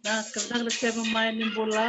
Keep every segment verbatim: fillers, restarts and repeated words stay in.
Na kavinaga na sema mai ni bula.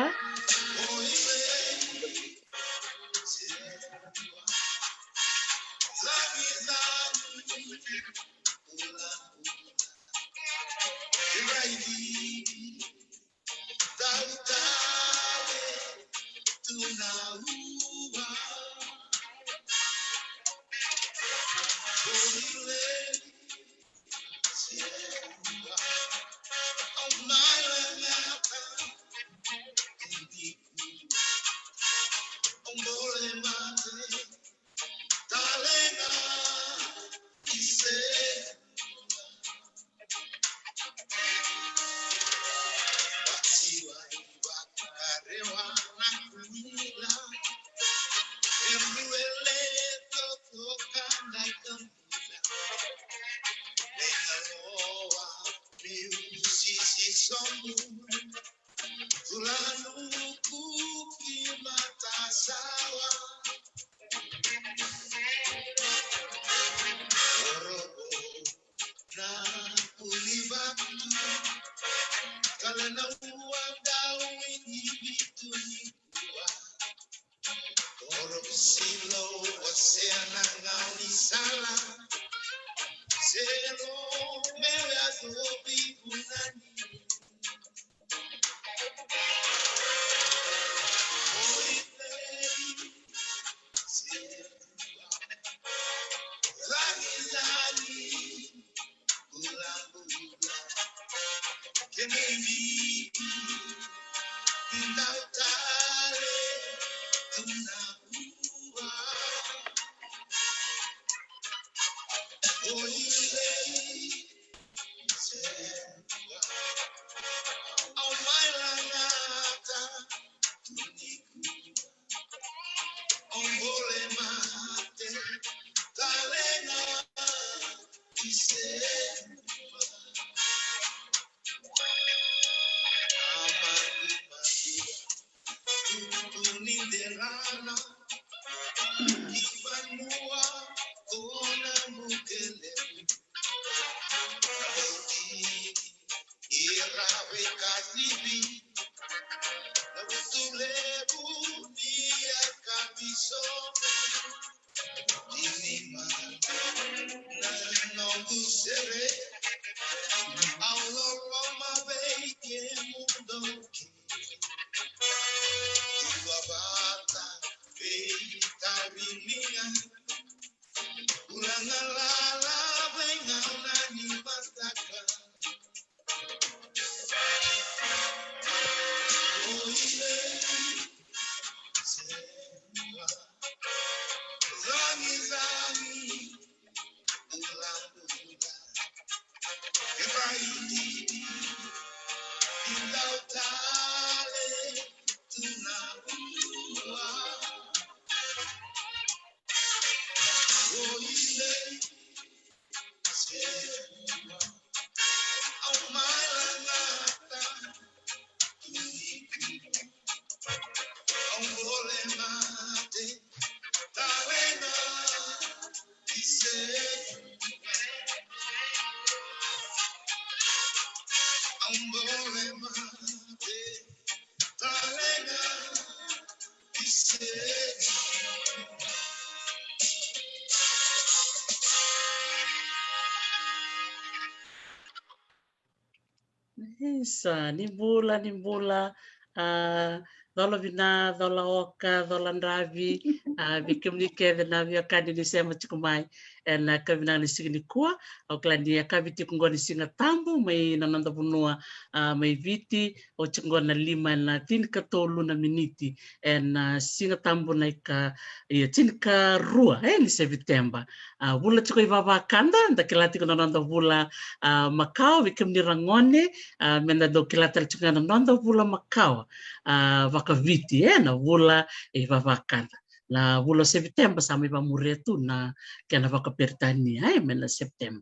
Isa, ni bula, ni bula. A, cola vina, cola oka, cola dravi. A, vei kemuni kece na veiwekani ni sema tiko mai. ena yakavi vinaka ni siga nikua. Au kila ni yakavi tiko oqo ni Siga Tabu mai na noda vanua, a, mai Viti, oti oqo na lima ena tinikatolu na miniti ena Siga Tabu na ika, ia, tinikarua, e, ni Seviteba. A, vula tiko i vavakada, da kila tiko na noda vula, a, makawa, vei kemuni ragone, a, meda dau kila tale tiko ga na noda vula makawa, a, vakaviti, e, na vula i vavakada. Na vula o Seviteba sa mai vamuria tu na kena vakaperitania, e, mai na Sepiteba.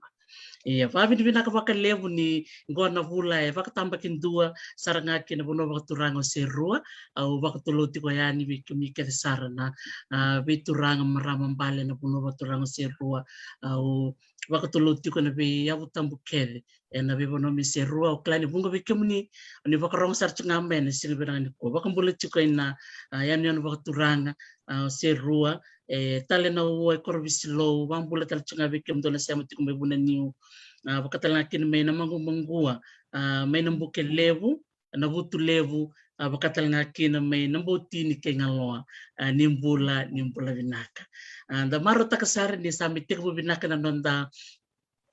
Ia, vakavinavinaka vakalevu ni qo na vula e vakatabakidua sara ga kina vanua vakaturaga o Serua. Au vakatulou tiko yani vei kemuni kece sara na, a, veituraga, marama bale na vanua vakaturaga o Serua. Au vakatulou tiko na veiyavu tabu kece ena veivanua mai Serua. Au kila ni vuqa vei kemuni ni vakarorogo sara tiko ga mai ena siga vinaka nikua. Vakabula tiko ina, a, yanuyanu vakaturaga, a, o Serua, e, Talena Ua, e Korovisilou, vakabula tale tiko ga vei kemudou na sema tiko mai Vunaniu, a, vaka tale ga kina mai Namaqumaqua, a, mai Nabukelevu, Navutulevu, a, vaka tale ga kina mai Naboutini kei Galoa, a, ni bula, ni bula vinaka. A, da marautaka sara ni sa mai tekivu vinaka na noda,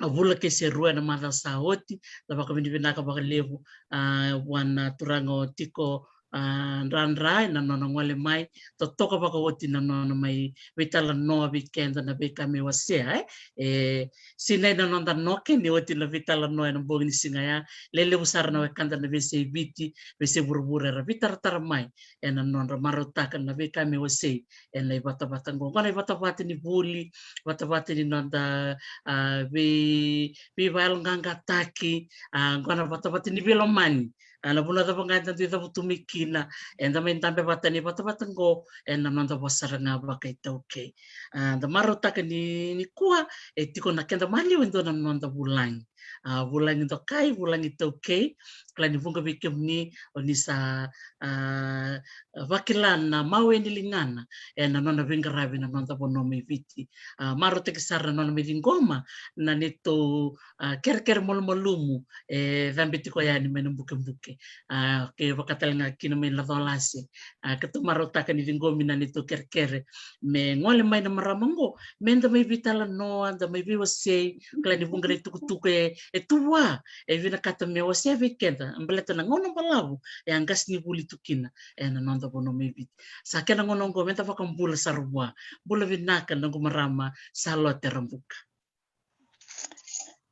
a, vula kei Serua ena macawa sa oti. Da vakavinavinaka vakalevu, a, vua na turaga o Tiko, a, Dradra ena nona gole mai, totoka vakaoti na nona mai veitalanoa vei keda na veika me wasea, e, e sinai na noda noke ni oti na veitalanoa ena bogi ni siga ya. Lelevu sara na wekada na veiyasai Viti, veiyasai vuravura era veitaratara mai ena nodra marautaka na veika me wasei ena ivatavata qo. Qo na ivatavata ni vuli, vatavata ni noda, a, vei, veivakayaloqaqataki, a, qo na vatavata ni veilomani. A, na vanua cava ga eda dui cavutu mai kina, eda mai dabe vata ni vatavata qo ena noda vosa sara ga vakaitaukei. A, da marautaka ni, nikua e tiko na keda maliwa e dua na noda vulagi. A, vulagi dokai, vulagi taukei. Kila ni vuqa vei kemuni o ni sa, a, vakila na mawe ni ligana ena nona veiqaravi na noda vanua mai Viti. A, marautaki sara na nona mai ciqoma na neitou, a, kerekere malumalumu e cabe tiko yani mai Nabukebuke. A, kei vaka tale ga kina mai Lacolase. A, keitou marautaka ni ciqomi na neitou kerekere me gole mai na marama qo, meda mai veitalanoa, da mai veiwasei. Kila ni vuqa na itukutuku e, e tu vua, e vinakata me wasea vei keda, baleta na gauna balavu e a qasenivuli tu kina ena noda vanua mai Viti. Sa kena gauna oqo meda vakabula sara vua. Bula vinaka noqu marama Salote Rabuka.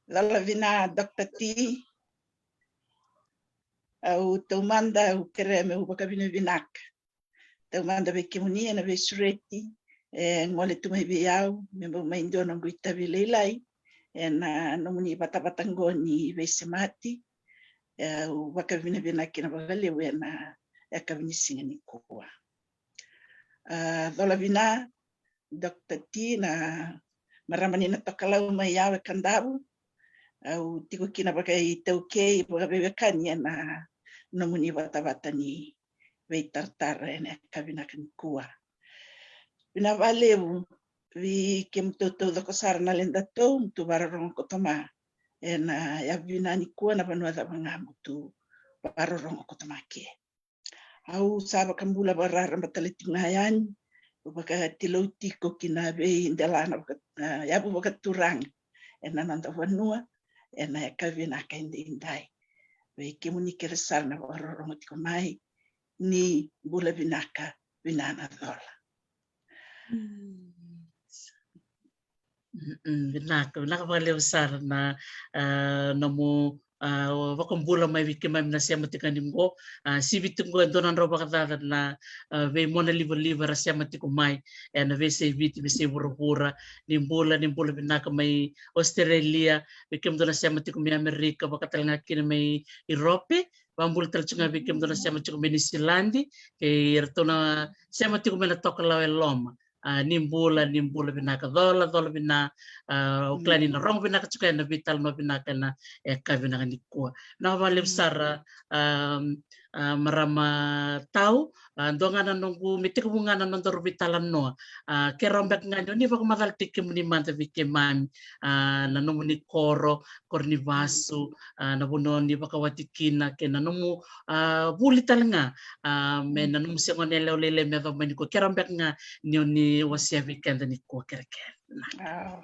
Cola vina, Doctor T. Au taumada au kerea meu vakavinavinaka taumada vei kemuni ena veisureti e gole tu mai vei au me bau mai dua noqu itavi lailai ena nomuni vatavata qo ni veisemati. E, au vakavinavinaka kina vakalevu ena yakavi ni siga nikua. A, cola vina, Doctor T, na marama ni na tokalau mai Yawe, Kadavu. Au tiko kina vakaitaukei, vakaveiwekani ena nomuni vatavata ni veitaratara ena yakavi vinaka nikua. Vinaka vakalevu vei kemutou taucoko sara na ledatou, mutu vakarorogo koto mai ena yakavi vinaka nikua, na vanua cava ga mutu vakarorogo koto mai ke. Au sa vakabula vakararaba tale tiko ga yani, vakatilou tiko ki na veidelana vaka, a, yavu vakaturaga ena noda vanua ena yakavi vinaka edaidai. Vei kemuni kece sara na vakarorogo tiko mai, ni bula vinaka, vina na cola. Mm. Mm, vinaka, vinaka vakalevu sara na, a, nomu, a, vakabula mai vei keimami na sema tiko yani qo. A, sivi tiko qo e dua na drau vakacaca na, a, veimonalivaliva era sema tiko mai ena veiyasai Viti, veiyasai vuravura. Ni bula, ni bula vinaka mai Australia, vei kemudou na sema tiko mai Amerika, vaka tale ga kina mai Iurope. Vakabula tale tiko ga vei kemudou na sema tiko mai Niusiladi, kei iratou na sema tiko mai na tokalau e loma. A, ni bula, ni bula vinaka, cola, cola vina. A, au kila ni na rogo vinaka tiko ena veitalanoa vinaka ena yakavi vinaka nikua. Vinaka vakalevu sara, a, a, marama Tau, a, dua ga na noqu, me tekivu ga na nodaru veitalanoa. A, keirau beka ga ni o ni vakamacalataki kemuni mada vei keimami, a, na nomuni koro, koro ni vasu, a, na vanua ni vakawati kina, kei na nomu, a, vuli tale ga, a, me na nomu se gone yalewa lailai me yacova mai nikua. Keirau beka ga ni o ni wasea vei keda nikua, kerekere. Vinaka. A,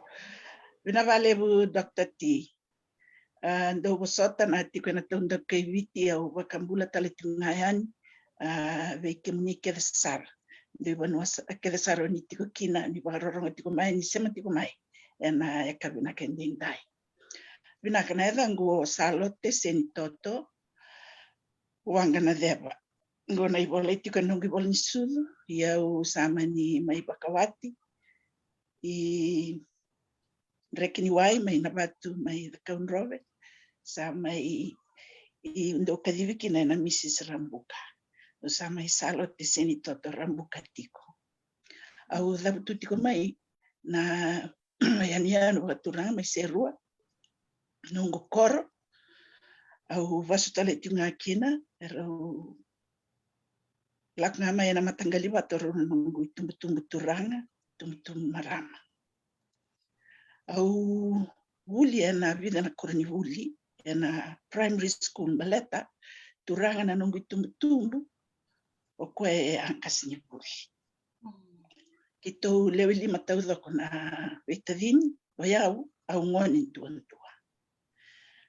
Vinaka vakalevu, Doctor T. A, dou vosota, na tiko ena taudaku kei Viti, au vakabula tale tiko ga yani, a, vei kemuni kece sara. Dou vanua sa-, kece sara ni tiko kina, ni vakarorogo tiko mai, ni sema tiko mai ena yakavi vinaka edaidai. Vinaka, na yacaqu o Salote Senitoto Waqa Naceva. Qo na ivola e tiko ena noqu ivola ni sucu, ia au sa mani mai vakawati i Drekeniwai, mai Navatu, mai Cakaudrove. Sa mai, i dau kacivi kina ena Mrs Rabuka. Au sa mai Salote Senitoto Rabuka tiko. Au cavutu tiko mai na yanuyanu vakaturaga mai Serua, noqu koro. Au vasu tale tiko ga kina, erau lako ga mai ena mataqali vatu rau na noqu itubutubu turaga, itubutubu marama. Au vuli ena vica na koronivuli, ena primary school baleta turaga na noqu itubutubu, o koya e a qasenivuli. Keitou lewe lima taucoko na veitacini, o yau au gone duadua.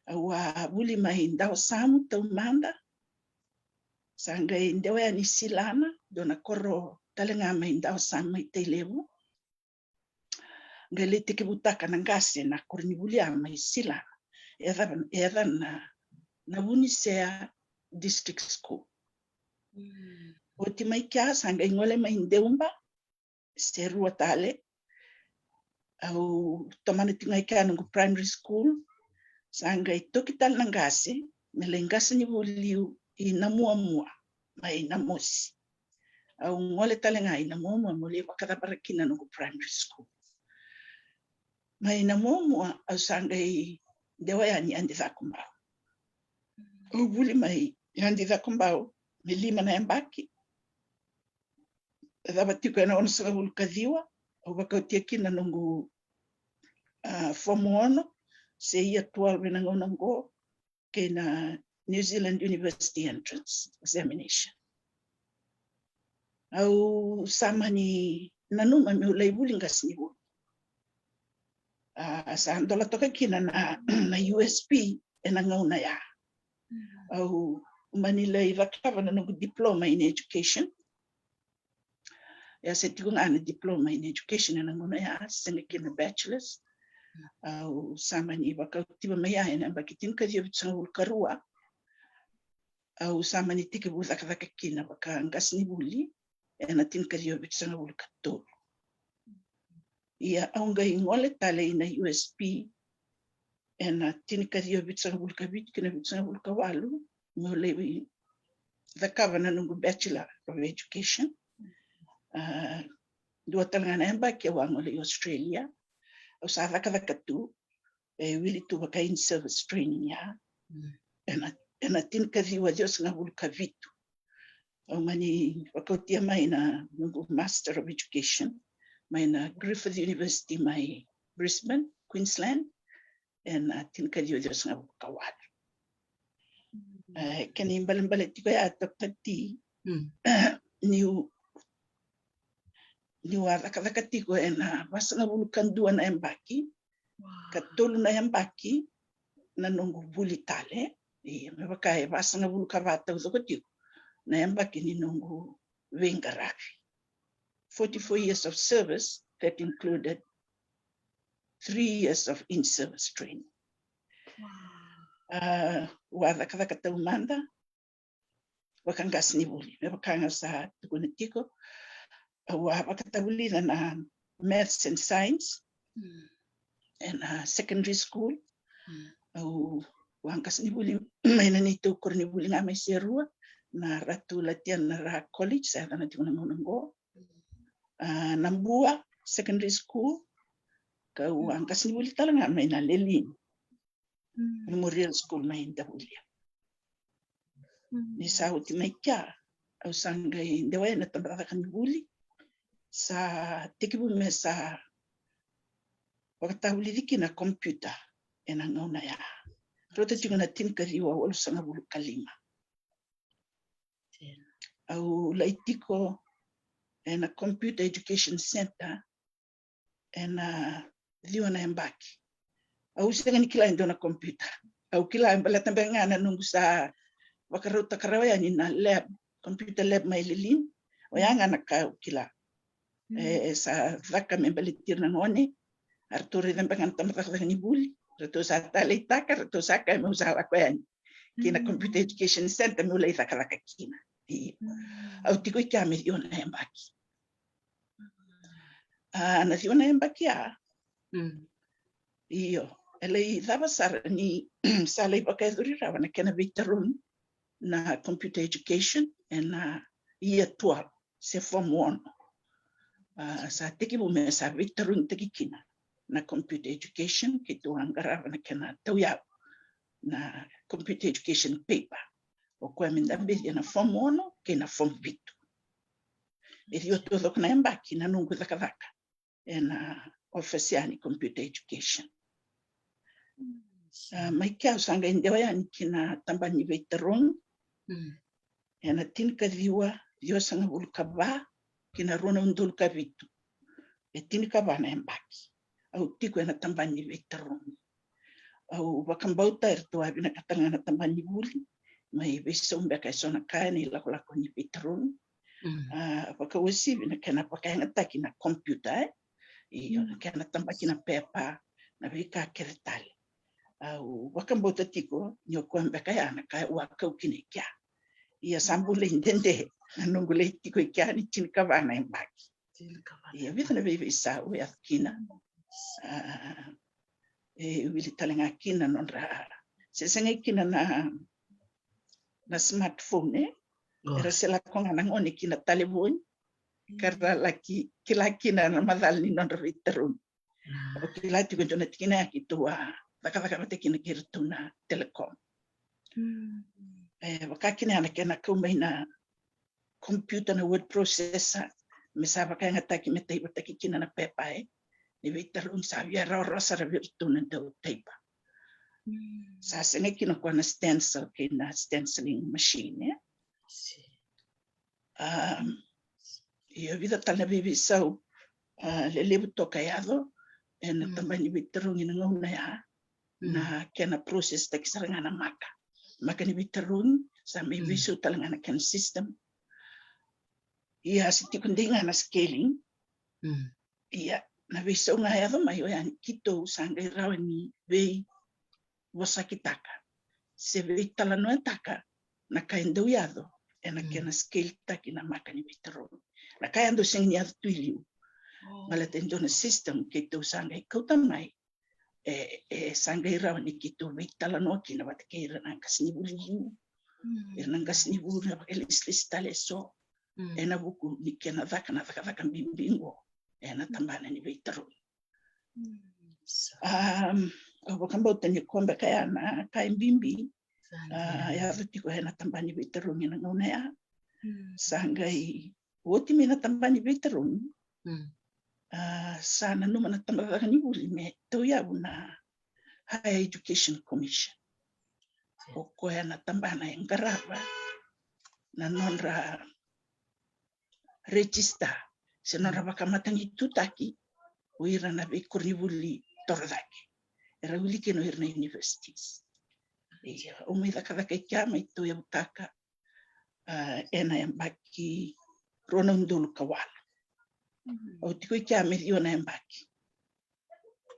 Au a vuli mai Dawasamu taumada, sa qai dewa yani Silana, dua na koro tale ga mai Dawasamu, mai Tailevu. Qai lai tekivutaka na qase na koronivuli ya mai Silana, e yacana, e yacana na, na Vunisea District School. Oti mai kea sa qai gole mai Deuba, Serua tale. Au tomana tiko ga i kea noqu primary school. Sa qai toki tale na qase me lai qasenivuli liu i Namuamua, mai Namosi. Au gole tale ga i Namuamua meu lai vakacavara kina noqu primary school. Mai Namuamua au sa qai dewa yani Yadi Cakobau. Au vuli mai Yadi Cakobau me lima na yabaki. Cava tiko ena onosagavulu ka ciwa, au vakautia kina noqu, a, fomu ono, se year twelve ena gauna qo, kei na New Zealand University Entrance Examination. Au sa mani nanuma meu lai vuli qasenivuli. A, sa dola toka kina na, na U S P ena gauna ya. Au mani lai cakava na noqu diploma in education. Ia se tiko ga na diploma in education ena gauna ya, sega kina bachelors. Au sa mani vakautiva mai ya ena yabaki tinikaciwa vitusagavulu ka rua. Au sa mani tekivu cakacaka kina vakaqasenivuli ena tinikaciwa vitusagavulu ka tolu. Ia au qai gole tale ina U S P ena tinikaciwa vitusagavulu ka vitu kina vitusagavulu ka walu, meu lai cakava na noqu Bachelor of Education. A, dua tale ga na yabaki au a gole i Australia. Au sa cakacaka tu, e wili tu vaka in-service training ya. Ena, ena tinikaciwa ciwasagavulu ka vitu. Au mani vakautia mai na noqu Master of Education mai na Griffith University mai Brisbane, Queensland, ena tinikaciwa ciwasagavulu ka walu. E, kena ibalebale tiko ya, Doctor T, niu, niu a cakacaka tiko ena vasagavulu ka dua na yabaki, ka tolu na yabaki na noqu vuli tale. Ia, me vaka e vasagavulu ka va taucoko tiko na yabaki ni noqu veiqaravi. Forty-four years of service that included three years of in-service training. A, au a cakacaka taumada vakaqasenivuli, me vaka ga sa tukuna tiko. Au a vakatavulica na Maths and Science ena secondary school. Au a qasenivuli mai na neitou koronivuli ga mai Serua, na Ratu Latiana Ra College, sa yacana tiko na gauna qo. A, Nabua Secondary School, kau a qasenivuli tale ga mai na Lelean Memorial School mai Davuilevu. Ni sa oti mai kea, au sa qai dewa ena tabacakacaka ni vuli, sa tekivu me sa vakatavulici kina computer ena gauna ya. Rauta tiko na tinikaciwa walusagavulu ka lima. Au lai tiko ena Computer Education Centre ena ciwa na yabaki. Au sega ni kila e dua na computer. Au kila e baleta beka ga na noqu sa vakarautaka rawa yani na lab, computer lab mai Lelean. Oya ga na ka au kila. E, e sa caka me baleti ira na gone. A ratou raica beka ga na tabacakacaka ni vuli. Ratou sa taleitaka, ratou sa kaya meu sa lako yani ki na Computer Education Center meu lai cakacaka kina. Io. Au tiko i kea me ciwa na yabaki. A, na ciwa na yabaki a. Io, e lai cava sara ni sa lai vakayacori rawa na kena veitarogi na Computer Education ena year twelve se form ono. A, sa tekivu me sa veitarogitaki kina na Computer Education, keitou a qarava na kena tauyavu na Computer Education paper. O koya me da becia na form ono kei na form vitu. E ciwa taucoko na yabaki na noqu cakacaka ena office yani Computer Education. A, mai kea au sa qai dewa yani ki na tabana ni veitarogi ena tinikaciwa ciwasagavulu ka va ki na rua na udolu ka vitu. E tinikava na yabaki au tiko ena tabana ni veitarogi. Au vakabauta eratou a vinakata ga na tabana ni vuli mai veisau beka eso na ka ena ilakolako ni veitarogi. A, vakauasivi na kena vakayagataki na computer, e. Io, na kena tabaki na pepa, na veika kece tale. Au vakabauta tiko ni o koya beka ya na ka au a kau kina i kea. Ia sa bula i dede na noqu lai tiko i kea ni tinikava na yabaki. Ia vica na veiveisau e yaco kina. A, e wili tale ga kina nodra, se sega kina na, na smartphone, e. Era se lako ga na gone ki na talevoni ka ra laki kila kina na macala ni nodra veitarogi. Au kila tiko e dua na tikina ya keitou a cakacaka vata kina kei iratou na Telecom. E vaka kina ya na kena kau mai na computer na word processor me sa vakayagataki me taivataki kina na pepa, e. Ni veitarogi sa via rawarawa sara vei iratou na dau taiva. Sa sega kina koya na stencil kei na stenciling machine, e. A, io, vica tale na veiveisau, a, lelevu toka e yaco ena tabana ni veitarogi na gauna ya. Na kena process taki sara ga na maka, maka ni veitarogi, sa mai veisau tale ga na kena system. Ia se tiko dei ga na scaling. Ia na veisau ga e yaco mai oya ni keitou sa qai rawa ni veivosakitaka se veitalanoataka na ka e dau yaco ena kena scale taki na maka ni veitarogi. Na ka e dau sega ni yaco tu i liu. Baleta e dua na system keitou sa qai kauta mai, e, e sa qai rawa ni keitou veitalanoa kina vata kei ira na qasenivuli liu, ira na qasenivuli na vakailesilesi tale eso ena vuku ni kena caka na cakacaka bibi qo ena tabana ni veitarogi. A, au vakabauta ni koya beka ya na ka e bibi, a, e yaco tiko ena tabana ni veitarogi ena gauna ya. Sa qai oti mai na tabana ni veitarogi, a, sa nanuma na tabacakacaka ni vuli me tauyavu na Higher Education Commission. O koya na tabana e qarava na nodra register se nodra vakamatanitutaki o ira na veikoronivuli torocake, era wili kina o ira na universities. Ia au mai cakacaka i kea, mai tauyavutaka, a, ena yabaki rua na udolu ka walu. Au tiko i kea me ciwa na yabaki,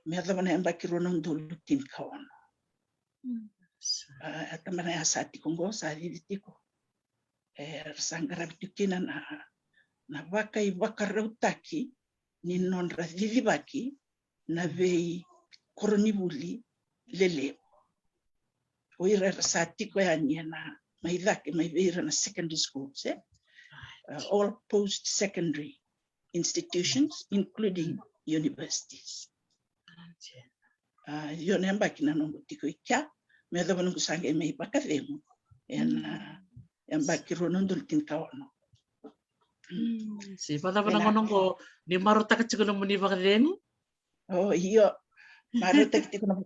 me yacova na yabaki rua na udolu tinikaono. A, tabana ya sa tiko qo, sa cici tiko. Era sa qaravi tiko kina na, na vakaivakarautaki ni nodra cicivaki na veikoronivuli lelevu. O ira era sa tiko yani ena mai cake mai vei ira na secondary schools, e? A, all post secondary institutions, including universities. A, io, na yabaki na noqu tiko i kea me yacova noqu sa qai mai vakacegu ena yabaki rua na udolu tinikaono. Se vakacava na gauna qo ni marautaka tiko na nomuni vakacegu? O, io, marautaki tiko na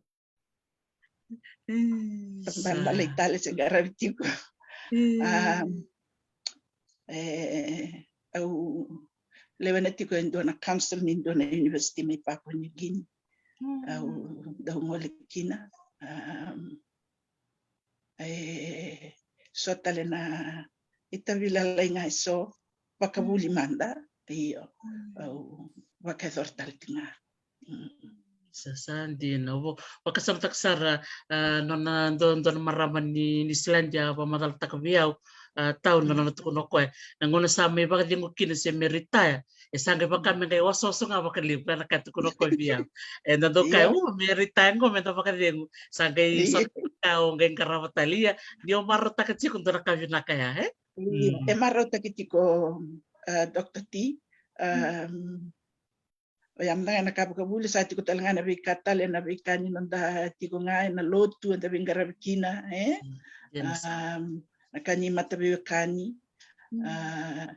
Tabana balei tale se qaravi tiko. A, e, au lewena tiko e dua na council ni dua na university mai Papua New Guinea. Mm. Au dau gole kina. Um, e so tale na itavi lalai ga e so vakavuli mada. Io. Mm. Au vakayacora tale tiko ga. Mm. Sa, sa dina. Au vakasamataka sara, ah, nona dua, dua na marama ni Niusiladi a vakamacalataka vei au, ah, Tau, na nona tukuna o koya, na gauna sa mai vakacegu kina se me retire, e sa qai vaka me qai osooso ga vakalevu, na ka e tukuna o koya vei au. E da dau kaya, io, u, me retire qo me da vakacegu. Sa qai, io, sota ka o qai qarava tale. Ia, ni o marautaka tiko dua na ka vinaka ya, e? Io. Mm. E marautaki tiko, ah, Doctor T, mm, um, oya mada ga na ka vakavuli, sa tiko tale ga na veika tale, na veika ni noda tiko ga ena lotu, eda veiqaravi kina, e? Mm, yes. Um, na ka ni mataveiwekani. Mm. Ah,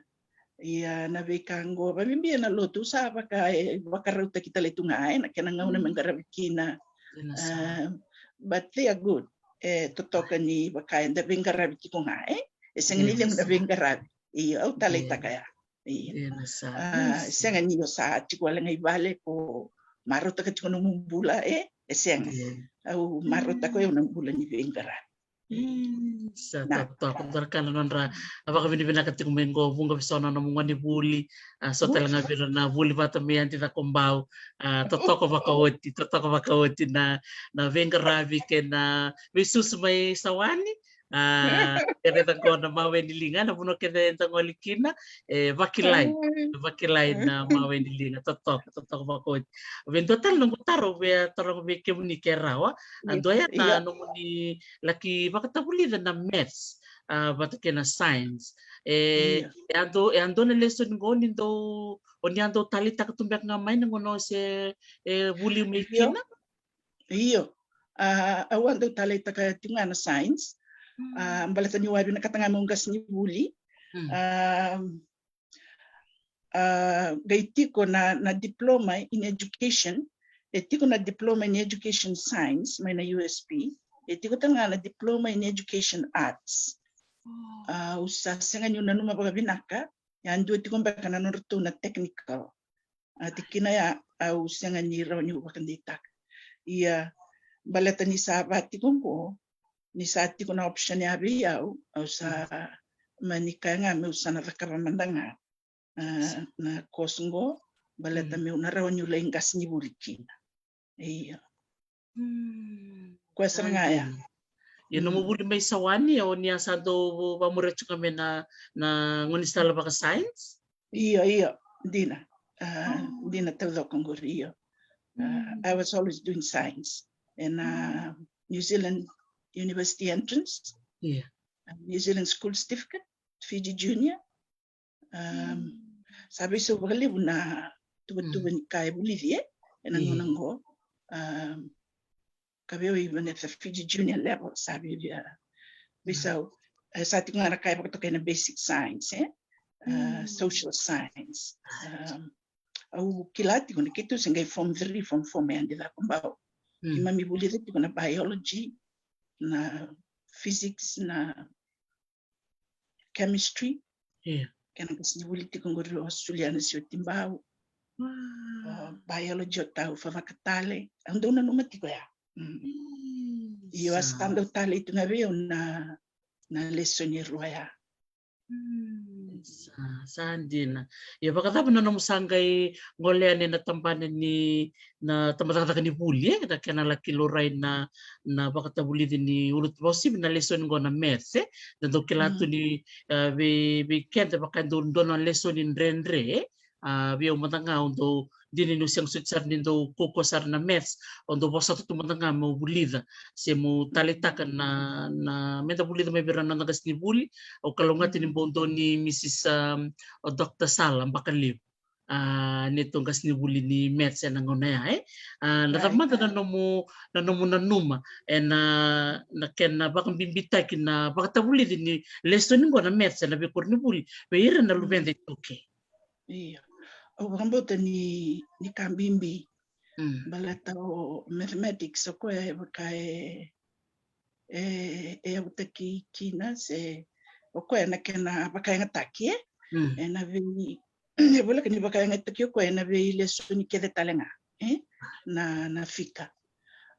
ia na veika qo, vakabibi ena lotu, sa vaka, e, vakarautaki tale tu ga, e, na kena gauna me, mm, qaravi kina. Ena sa. Ah, but they are good. E totoka ni vaka eda veiqaravi tiko ga, e? E sega ni, yes, cegu na veiqaravi. Io, au taleitaka ya. Io. Ena sa. Ah, ena sa. Sega ni o sa tiko wale ga i vale ko marautaka tiko nomu bula, e? E sega. Io. Au marautaka, mm, o yau na bula ni veiqaravi. Mm, sa, na, totoka, totoka na nodra, a, vakavinavinaka tiko mai qo, vuqa vei so na nomu gone ni vuli, a, so tale ga vei ira na vuli vata mai Yadi Cakobau, a, totoka vakaoti, totoka vakaoti na, na veiqaravi kei na veisusu mai Sawani, a, e raica qo na mawe ni liga, na vanua kece eda gole kina, e vakilai, mm, vakilai na mawe ni liga, totoka, totoka vakaoti. Vei dua tale noqu taro, vei a taroga vei kemuni ke rawa, a, io, dua ya na, io, nomuni laki vakatavulica na maths, a, vata kei na science. E, io, e a dua, e a dua na lesoni qo ni dau, o ni a dau taleitaka tu beka ga mai na gauna o se, e, vuli mai, io, kina? Io. A, au a dau taleitaka tiko ga na science. Mm. A, baleta niu a vinakata ga meu qasenivuli. Mm. A, a, qai tiko na, na diploma in education, e tiko na diploma in education science mai na U S P, e tiko tale ga na diploma in education arts. Oh. A, au sa sega niu nanuma vakavinaka, e a dua tiko beka na nodratou na technical. A, tikina ya au sega ni rawa niu vakadeitaka. Ia, baleta ni sa va tiko qo, ni sa tiko na option ya vei au, au sa, mm, mani kaya ga meu sa na cakava mada ga, a, na course qo, baleta, mm, meu na rawa niu lai qasenivuli kina. Io. Mm. Koya sara ga ya. Ia, mm, nomu vuli mai Sawani, o ni a sa dau vamuria tiko ga mai na, na gaunisala vaka-science? Io, io, dina. A, oh, dina taucoko qori, io. A, mm, I was always doing science. Ena, mm, New Zealand University entrance. Io. A, New Zealand School Certificate, Fiji Junior. Um, mm, sa veisau vakalevu na tuvatuva, mm, ni ka e vulici, e, ena, io, gauna qo. Um, ka vei au even at the Fiji Junior level, sa vei, via veisau, e, sa tiko ga na ka e vakatokai na basic science, e? A, mm, social science. Right. Um, au kila tiko ni keitou se qai form three, form four mai Yadi Cakobau. Mm. Keimami vulica tiko na biology, na physics, na chemistry. Io. Kena qasenivuli tiko qori o Suliana Siotibau. Wow. O biology o Tau Favakatale. Au dau nanuma tiko ya. Mm. Mm, io, sa, a sa dau talei tu ga vei au na, na lesoni e rua ya. Mm, sa, sa dina. Ia, vakacava na nomu sa qai gole yani ena tabana ni, na tabacakacaka ni vuli, e, na kena laki laurai na, na vakatavulici ni ulutu vakauasivi na lesoni qo na maths, e. Da dau kila tu ni, e, vei, vei keda vaka e dau dua na lesoni dredre, e. A, vei au mada ga au dau, dina niu sega soti sara ni dau kaukauwa sara na maths, au dau vosota tu mada ga meu vulica se meu taleitaka na, na, meda vulica mai vei ira na noda qasenivuli. Au kalougata ni bau dua ni Mrs, um, o Doctor Sala Bakalevu, a, neitou qasenivuli ni maths ena gauna ya, e. A, na cava mada na nomu, na nomu nanuma ena, na kena vakabibitaki na vakatavulici ni lesoni qo na maths ena veikoronivuli vei ira na luveda iTaukei? Io. Au vakabauta ni, ni ka bibi. Mm. Baleta o mathematics o koya e vaka e, e, e yavutaki kina se o koya na kena vakayagataki, e? Mm. Ena vei, e voleka ni vakayagataki o koya ena veilesoni kece tale ga. e, na, na fika.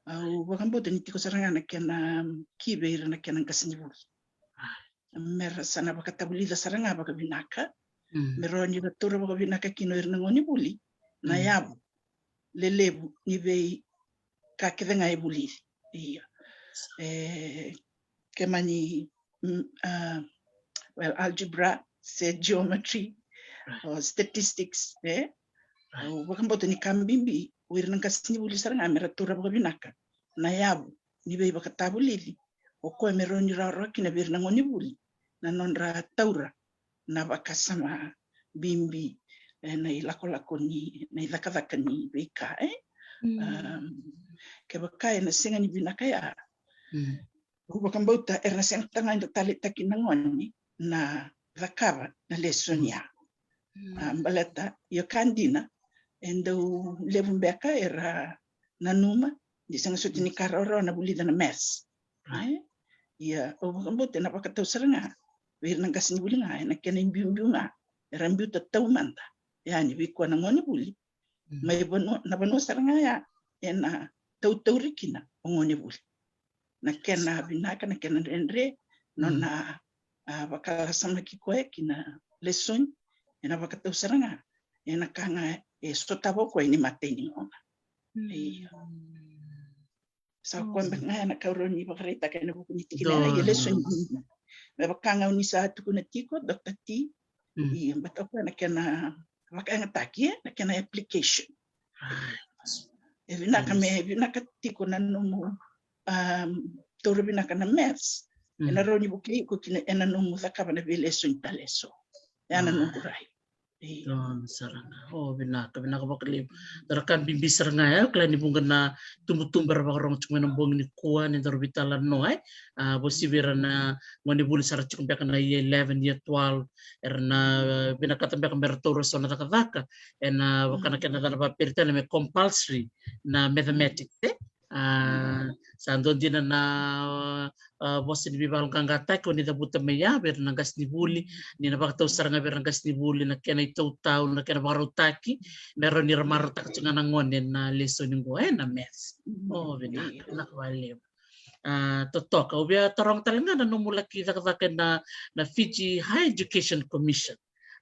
Au vakabauta ni tiko sara ga na kena ki vei ira na kena qasenivuli. Mera sa na vakatavulica sara ga vakavinaka. Mm. Me rawa ni ra taura vakavinaka kina o ira na gonevuli na yavu lelevu ni veika kece ga e vulici. Ia. E, kemani, mm, a, well, algebra, se geometry, o statistics, e? Au vakabauta ni ka bibi, o ira na qasenivuli sara ga mera taura vakavinaka na yavu ni veivakatavulici, o koya me rawa ni rawarawa kina vei ira na gonevuli na nodra taura na vakasama bibi, e, na ilakolako ni, na icakacaka ni veika, e? Mm. Am, kevaka ena sega ni vinaka ya, mm, au vakabauta era na sega tale ga ni da taleitaki na gone na cakava na lesoni ya. Mm. A, baleta, io ka dina, e dau levu beka era nanuma ni sega soti ni ka rawarawa na vulica na maths. Right. E? Ia, au vakabauta ena vakatau sara ga vei ira na qasenivuli ga ena kena ibiubiu ga era biuta taumada yani vei koya na gonevuli. Mm. Mai vanua, na vanua sara ga ya ena tautauri kina o gonevuli. Na kena vinaka, na kena dredre, nona, a, vakalasamaki koya ki na lesoni, ena vakatau sara ga ena ka ga e sotava o koya ni matai ni gauna. Mm. Io. Sa koya beka ga ena ka au rawa ni vakaraitaka ena vuku ni tikina ya, ia lesoni. Me vaka ga o ni sa tukuna tiko, Doctor T, mm, ia, baleta o koya na kena vakayagataki, e, na kena application. E vinaka me, vinaka tiko na nomu, um, taura vinaka na maths. Mm. Ena rawa ni vukei iko kina ena nomu cakava na veilesoni tale eso. Ya na noqu rai. Io. Donu sara ga. O, vinaka, vinaka vakalevu. Dua na ka bibi sara ga ya, au kila ni vuqa na tubutubu era vakarorogo tiko mai na bogi nikua ni daru veitalanoa, e? A, vosa vei ira na gonevuli sa ra tiko beka na year eleven, year twelve, era na, e, vinakata beka mera taura so na cakacaka ena vaka na kena yacana vakaperitania me compulsory na mathematics, e? A, sa dua dina na, a, vosa ni veivakayaloqaqataki o ni cavuta mai ya vei ira na qasenivuli, ni na vakatau sara ga vei ira na qasenivuli na kena itautau, na kena vakarautaki me rawa ni ra marautaka tiko ga na gone na lesoni qo, e, na maths. O, vinaka, vinaka vakalevu. A, totoka, au via taroga tale ga na nomu laki cakacaka ena, na Fiji Higher Education Commission.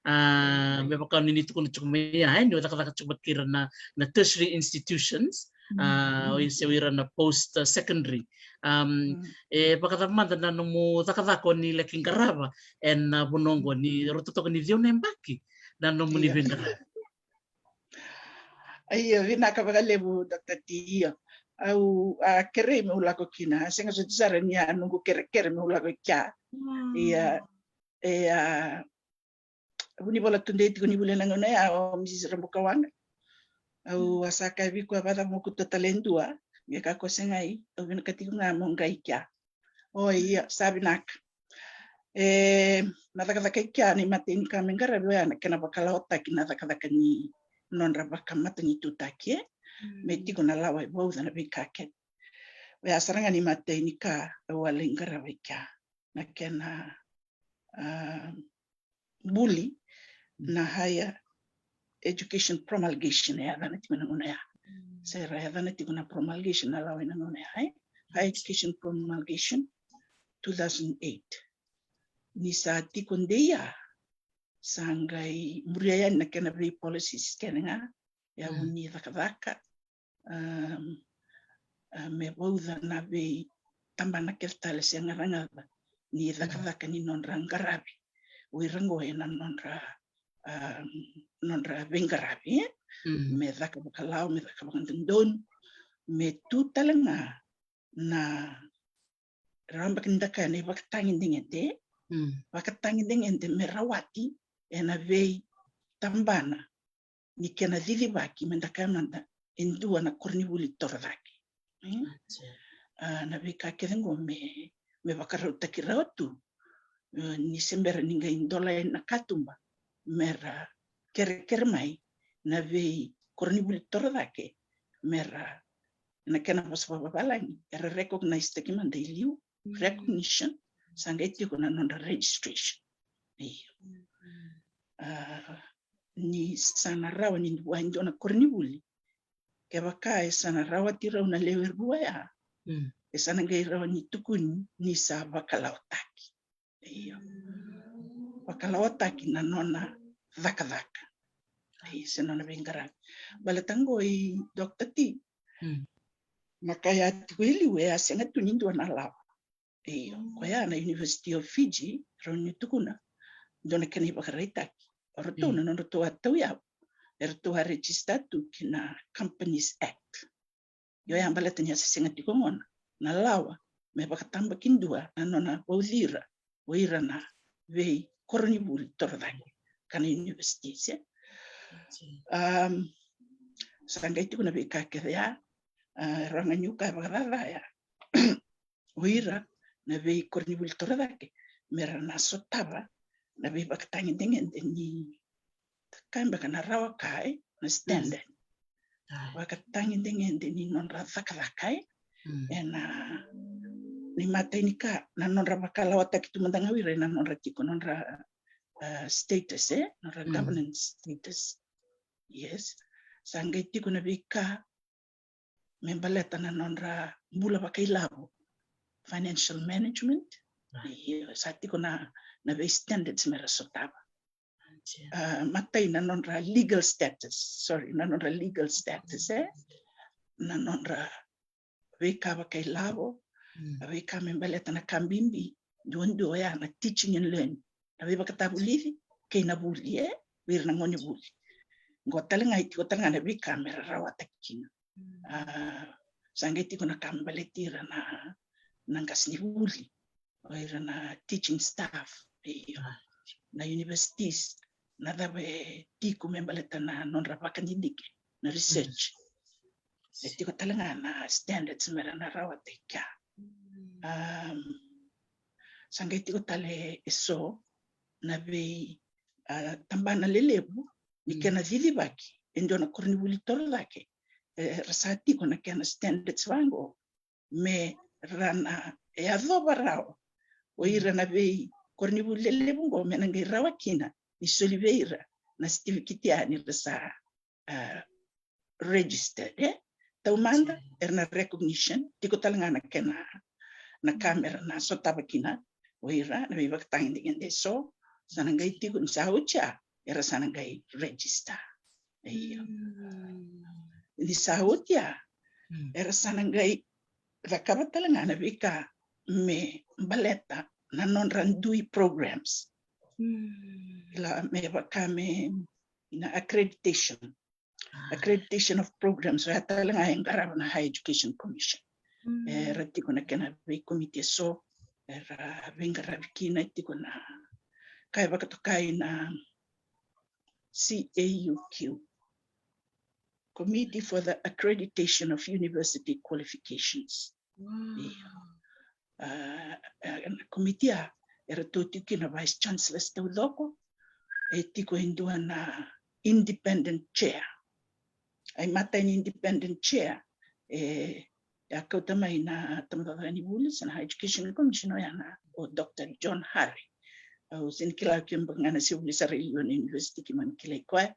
A, me vaka ni ni tukuna tiko mai ya, e, ni o cakacaka tiko mai kei ira na, na tertiary institutions, a, o ira se o ira na post, a, secondary. Am, e vakacava mada na nomu cakacaka o ni laki qarava ena, a, vanua oqo, ni rauta toka ni ciwa na yabaki na nomuni veiqaravi? Ia, vinaka vakalevu, Doctor T. Io. Au a kerei meu lako kina, a sega soti sara ni a noqu kerekere meu lako i kea. Mm. Ia, e a vunivola tudei tiko ni vuli ena gauna ya o Mrs Rabukawaqa. Au a sa kaya vei koya, vakacava mo kauta tale e dua? Qai kaya o koya, segai, au vinakata tiko ga mo qai kea. O ia, sa vinaka. E, na cakacaka i kea, na imatai ni ka me qaravi oya na kena vakalawataki na cakacaka ni nodra vakamatanitutaki, e? Mm. Me tiko na lawa e vauca na veika kece. Oya sara ga na imatai ni ka au a lai qarava i kea, na kena, a, vuli na Higher Education Promulgation e yacana tiko na gauna ya. Mm. Se ra yacana tiko na promulgation na lawa ena gauna ya, e? Higher Education Promulgation two thousand eight. Ni sa tiko dei ya, sa qai muria yani na kena vei policies kece ga, yavu ni cakacaka, um, a, me vauca na veitabana kece tale se gacagaca ni cakacaka ni nodra qaravi o ira qo ena nodra, um, nodra veiqaravi, e? Mm. Me caka vakalawa, me caka vakadodonu, me tu tale ga na rawa beka ni da kaya na ivakatagedegede, mm, vakatagedegede me rawati ena veitabana ni kena cicivaki, me da kaya mada, e dua na koronivuli torocake. Mm? A, na veika kece qo me, me vakarautaki rawa tu, e, ni se bera ni qai dola yani na katuba me ra kerekere mai na veikoronivuli torocake, me ra, na kena vosa vakavalagi, era recognize-taki mada i liu, mm, recognition, sa qai tiko na nodra registration. Io. Mm. A, ni sa na rawa ni vua e dua na koronivuli kevaka e sa na rawati rau na lewe rua ya, e sa na qai rawa ni tukuni ni sa vakalawataki. Io. Vakalawataki na nona cakacaka, io, se nona veiqaravi. Baleta qo i Doctor T, na ka ya tiko e liu e a sega tu ni dua na lawa. Io, koya na University of Fiji, rau ni tukuna dua na kena ivakaraitaki. O ratou na nodratou a tauyavu, e ratou a register tu ki na Companies Act. Io, ya baleta ni a se sega tiko gona na lawa me vakatabakidua na nona vauci ira o ira na veikoronivuli torocake, ka na universities, e. Um, sa qai tiko na veika kece ya, uh, raga niu ka vakacacaya o ira na veikoronivuli torocake me ra na sotava na veivakatagedegede ni, ka beka na rawa ka, e, na standard. Vakatagedegede ni nodra cakacaka, e. Ena, ni matai ni ka, na nodra vakalawataki tu mada ga o ira ena nodra tiko, nodra, uh, status, e, nodra governance status. Yes. Sa qai tiko na veika me baleta na nodra bula vakailavo, financial management. Io, sa tiko na, na vei standards me ra sotava. Uh, matai na nodra legal status, sorry, na nodra legal status, e. Na nodra veika vakailavo, a veika me baleta na ka bibi, duadua oya na teaching and learning, na veivakatavulici kei na vuli, e, vei ira na gonevuli. Qo tale ga e tiko tale ga na veika me ra rawataki kina. A, sa qai tiko na ka me baleti ira na, na qasenivuli, o ira na teaching staff, io, na universities, na cava e tiko me baleta na nodra vakadidike, na research. E tiko tale ga na standards me ra na rawata i kea. Um, sa qai tiko tale e so na vei, a, tabana lelevu ni kena cicivaki e dua na koronivuli torocake, e, ra sa tiko na kena standards vaqo me ra na yacova rawa o ira na veikoronivuli lelevu qo me na qai rawa kina ni soli vei ira na sitivikiti ni ra sa, a, registered, e? Taumada era na recognition, tiko tale ga na kena, na ka me ra na sotava kina o ira na veivakatagedegede e so, sa na qai tiko ni sa oti ya era sa na qai register. Io. Ni sa oti ya era sa na qai cakava tale ga na veika me baleta na nodra dui programs. Kila me vaka me na accreditation. Accreditation of programs, oya tale ga e qarava na Higher Education Commission. Era tiko na kena veikomiti e so era veiqaravi kina, tiko na ka e vakatokai na C A U Q, Committee for the Accreditation of University Qualifications. Io. A, a, na komiti ya eratou tiko kina vice chancellors taucoko, e tiko e dua na independent chair. A imatai ni independent chair e a kauta mai na tabacakacaka ni vuli se na Higher Education Commission, oya na o Doctor John Harry. Au sega ni kila ke beka ga na se vuli sara e liu na university keimami kilai koya.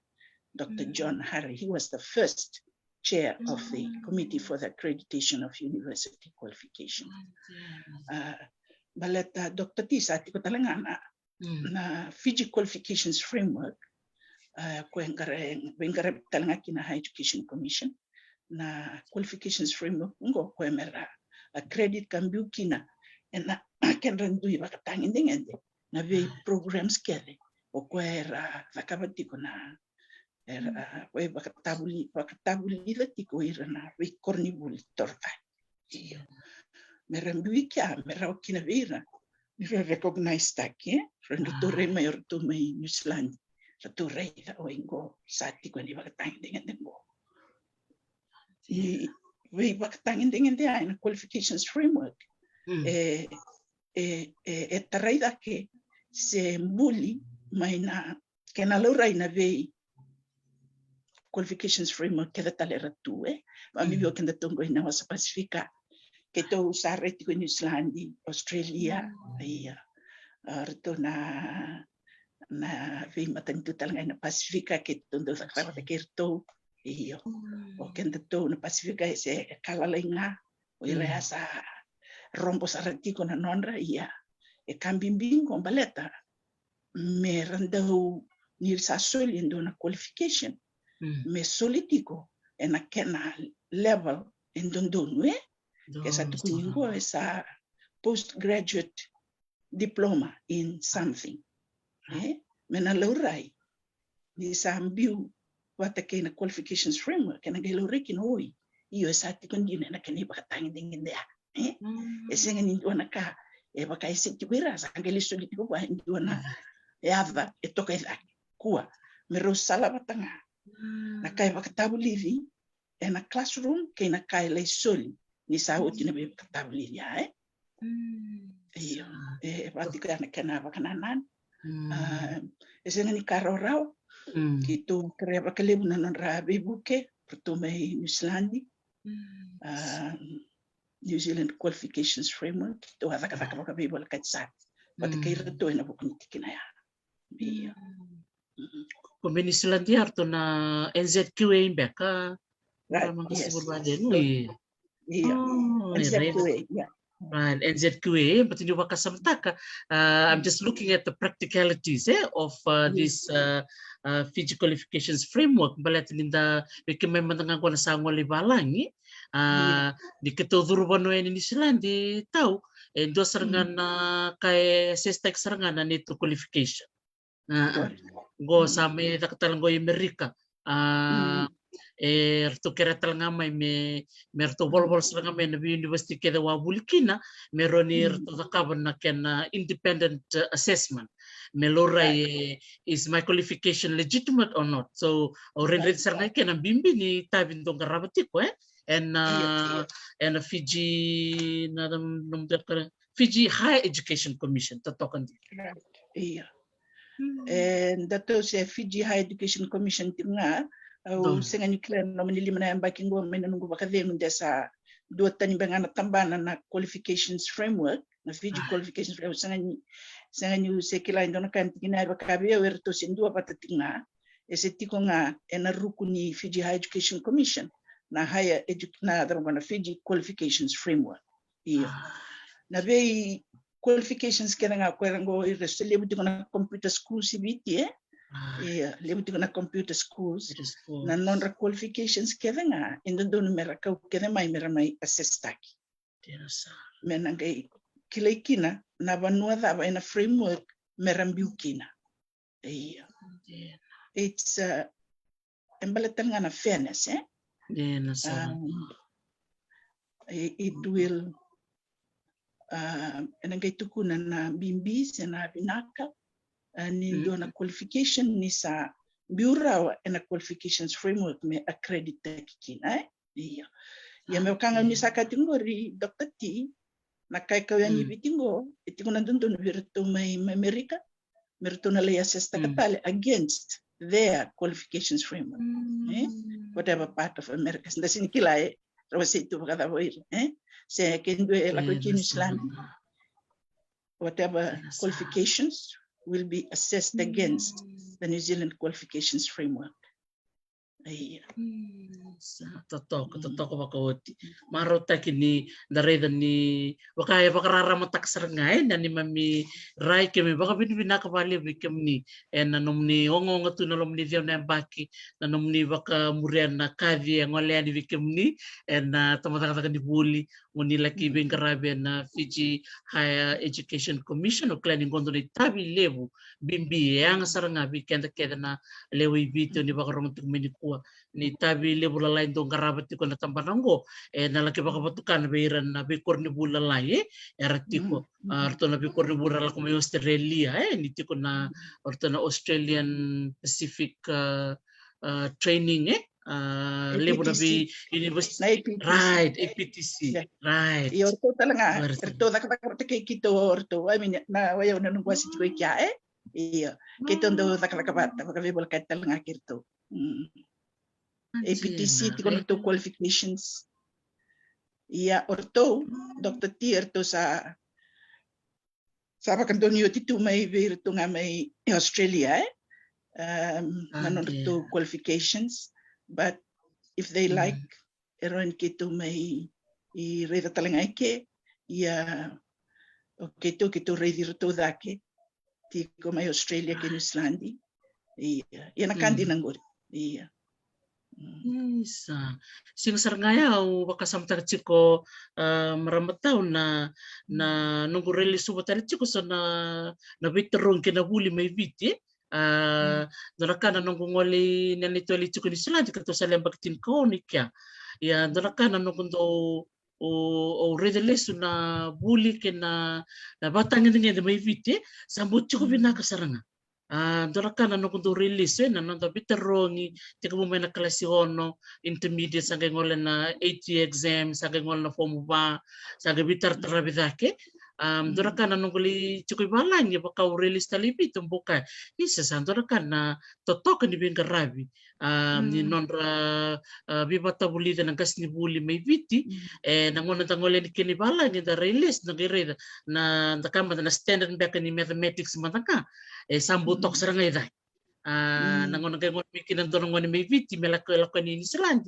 Doctor John Harry, he was the first chair of the Committee for the Accreditation of University Qualification. A, baleta Doctor T sa tiko tale ga na, na Fiji Qualifications Framework, a, ko e qara, veiqaravi tale ga kina Higher Education Commission. Na Qualifications Framework qo ko e me ra accredit ka biu kina ena kedra dui vakatagedegede na vei programs kece o koya era cakava tiko na, era, a, ko e vakatavuli, vakatavulica tiko ira na veikoronivuli torocake. Io. Me ra biu i kea, me rawa kina vei ira ni ra recognize taki, e? Ra, ratou rai mai, o ratou mai New Zealand, ratou raica o i qo sa tiko ni vakatagedegede qo. Ni veivakatagedegede ai na qualifications framework. E, e, e, e tarai cake se buli mai na kena laurai na vei qualifications framework kece tale era tu, e. Vakabibi o kedatou qo i na wasa Pasifika. Keitou sa rai tiko i New Zealand, Australia, ia. A, ratou na, na veimatanitu tale ga i na Pasifika, keitou dau cakava vata kei ratou. Io. O kedatou na Pasifika e se ka lalai ga. O ira ya sa robo sara tiko na nodra, ia e ka bibi qo baleta me ra dau, ni ra sa soli e dua na qualification, me soli tiko ena kena level e dodonu, e? Ke sa tukuni qo e sa postgraduate diploma in something, e? Me na laurai ni sa biu vata kei na qualifications framework, ena qai laurai kina, oi, io, e sa tiko dina ena kena ivakatagedegede ya, e? E sega ni dua na ka e vaka e se tiko ira, sa qai lai soli tiko vua e dua na yaca e toka i cake. Kua me rau sala vata ga na ka e vakatavulici ena classroom kei na ka e lai soli ni sa oti na veivakatavulici ya, e? Io. E vaka tiko ya na kena vakanananu. E sega ni ka rawarawa. Keitou kerea vakalevu na nodra veivuke ratou mai New Zealand, New Zealand Qualifications Framework. Keitou a cakacaka vakaveivolekati sara vata kei ratou ena vuku ni tikina ya. Io. Ko mai New Zealand ya ratou na N Z Q A beka. Right, yes. Io, N Z Q A, yeah. Right, N Z Q A, but ni vakasamataka, uh, I'm just looking at the practicalities, eh, of, uh, this, uh, uh, Fiji Qualifications Framework. Baleta ni da vei kemai mada ga qo na sa gole i valagi, uh, ni keitou curu vanua yani New Zealand, tau e dua sara ga na ka e assess-taki sara ga na neitou qualification. Qo sa mai caka tale qo i Amerika. E ratou kerea tale ga mai me, me ratou volavola sara ga mai na vei university kece au a vuli kina, me rawa ni ratou cakava na kena independent, uh, assessment me laurai, e, is my qualification legitimate or not. So au rairai sara ga kena bibi ni tavi dou qarava tiko, e, ena, ena Fiji, na, na, na, Fiji Higher Education Commission, totoka dina. Io. E datou se Fiji Higher Education Commission tiko ga. Au sega ni kila na nomuni lima na yabaki qo mai na noqu vakacegu de sa dua tani beka ga na tabana na qualifications framework, na Fiji qualifications framework. Sega ni, sega niu se kila e dua na ka ni tikina e vaka vei au, eratou se dua vata tiko ga. E se tiko ga ena ruku ni Fiji Higher Education Commission, na higher edu-, na, na Fiji Qualifications Framework. Io. Na vei qualifications kece ga ko era qo, ira se levu tiko na computer schools i Viti, e? Io, levu tiko na computer schools. Na nodra qualifications kece ga e dodonu me ra kau kece mai me ra mai assess-taki. Me na qai kilai kina na vanua cava ena framework me ra biu kina. Io. It's, uh, e baleta tale ga na fairness, e? It will, uh, ena qai tukuna na bibi se na vinaka, uh, ni dua na qualification ni sa biu rawa ena qualifications framework me accredit-taki kina, e? Io. Ia me vaka ga ni sa kaya tiko qori Doctor T, na ka e kau yani i Viti qo e tiko na dodonu vei iratou mai, mai Amerika, me ratou na lai assess-taka tale against their qualifications framework. E? Whatever part of America. Da sega ni kila e ra wasei tu vakacava o ira, e? Se ke dua e lako ki New Zealand, whatever qualifications will be assessed against the New Zealand qualifications framework. Io. Sa totoka, totoka vakaoti. Marautaki ni da raica ni vaka e vakararamataka sara ga, e, na neimami rai. Keimami vakavinavinaka vakalevu vei kemuni ena nomuni ogaoga tu na loma ni ciwa na yabaki, na nomuni vakamuria na kaci e gole yani vei kemuni ena tabacakacaka ni vuli, mo ni laki veiqaravi ena Fiji Higher Education Commission. Au kila ni qo dua na itavi levu bibi e yaga sara ga vei keda kece na lewe i Viti o ni vakarogo tiko mai nikua. Ni itavi levu lalai dou qarava tiko na tabana qo, e, na laki vakavatukana vei ira na veikoronivuli lalai, e, era tiko. A, ratou na veikoronivuli ra lako mai Australia, e, ni tiko na, ratou na Australian Pacific, a, a, Training, e, a, levu na vei university. Na A P T C. Right, A P T C. Right. Io, ratou tale ga, ratou cakacaka vata kei keitou, ratou, I mean, na, o yau na noqu wase tiko i kea, e? Io, keitou dau cakacaka vata vakaveivolekati tale ga kei ratou. A P T C tiko na ratou qualifications. Ia o ratou, Doctor T, o ratou sa sa vakadonui oti tu mai vei iratou ga mai Australia, e? Na nodratou qualifications, but if they like, e rawa ni keitou mai raica tale ga i ke. Ia o keitou, keitou raici iratou cake tiko mai Australia kei New Zealand. Ia, ia na ka dina qori. Ia. Isa. Siga sara ga ya au vakasamataka tiko, a, marama tau na, na noqu railesuva tale tiko so na, na veitarogi kei na vuli mai Viti. A, dua na ka na noqu gole i na neitou lai tiko New Zealand, ka tou sa yabaki tinikaono i kea. Ia, dua na ka na noqu dau, o, au raica lesu na vuli kei na, na vatagedegede mai Viti, sa bau tiko vinaka sara ga. A, dua na ka na noqu dau railesu, e, na noda veitarogi, tekivu mai na kalasi ono, intermediate, sa qai gole na eight year exam, sa qai gole na form va, sa qai veitarataravi cake. A, dua na ka na noqu lai tiko i valagi, vaka au railesu tale i Viti, au bau kaya, isa, sa dua na ka na totoka ni veiqaravi. A, ni nodra, a, veivatavulici na qasenivuli mai Viti. E, na gauna da gole yani kina i valagi, da railesu, da qai raica na, da kaya mada na standard beka ni mathematics mada ga, e sa bau toka sara ga i cake. A, na gauna qai gole mai kina dua na gone mai Viti me lako, lako yani i New Zealand,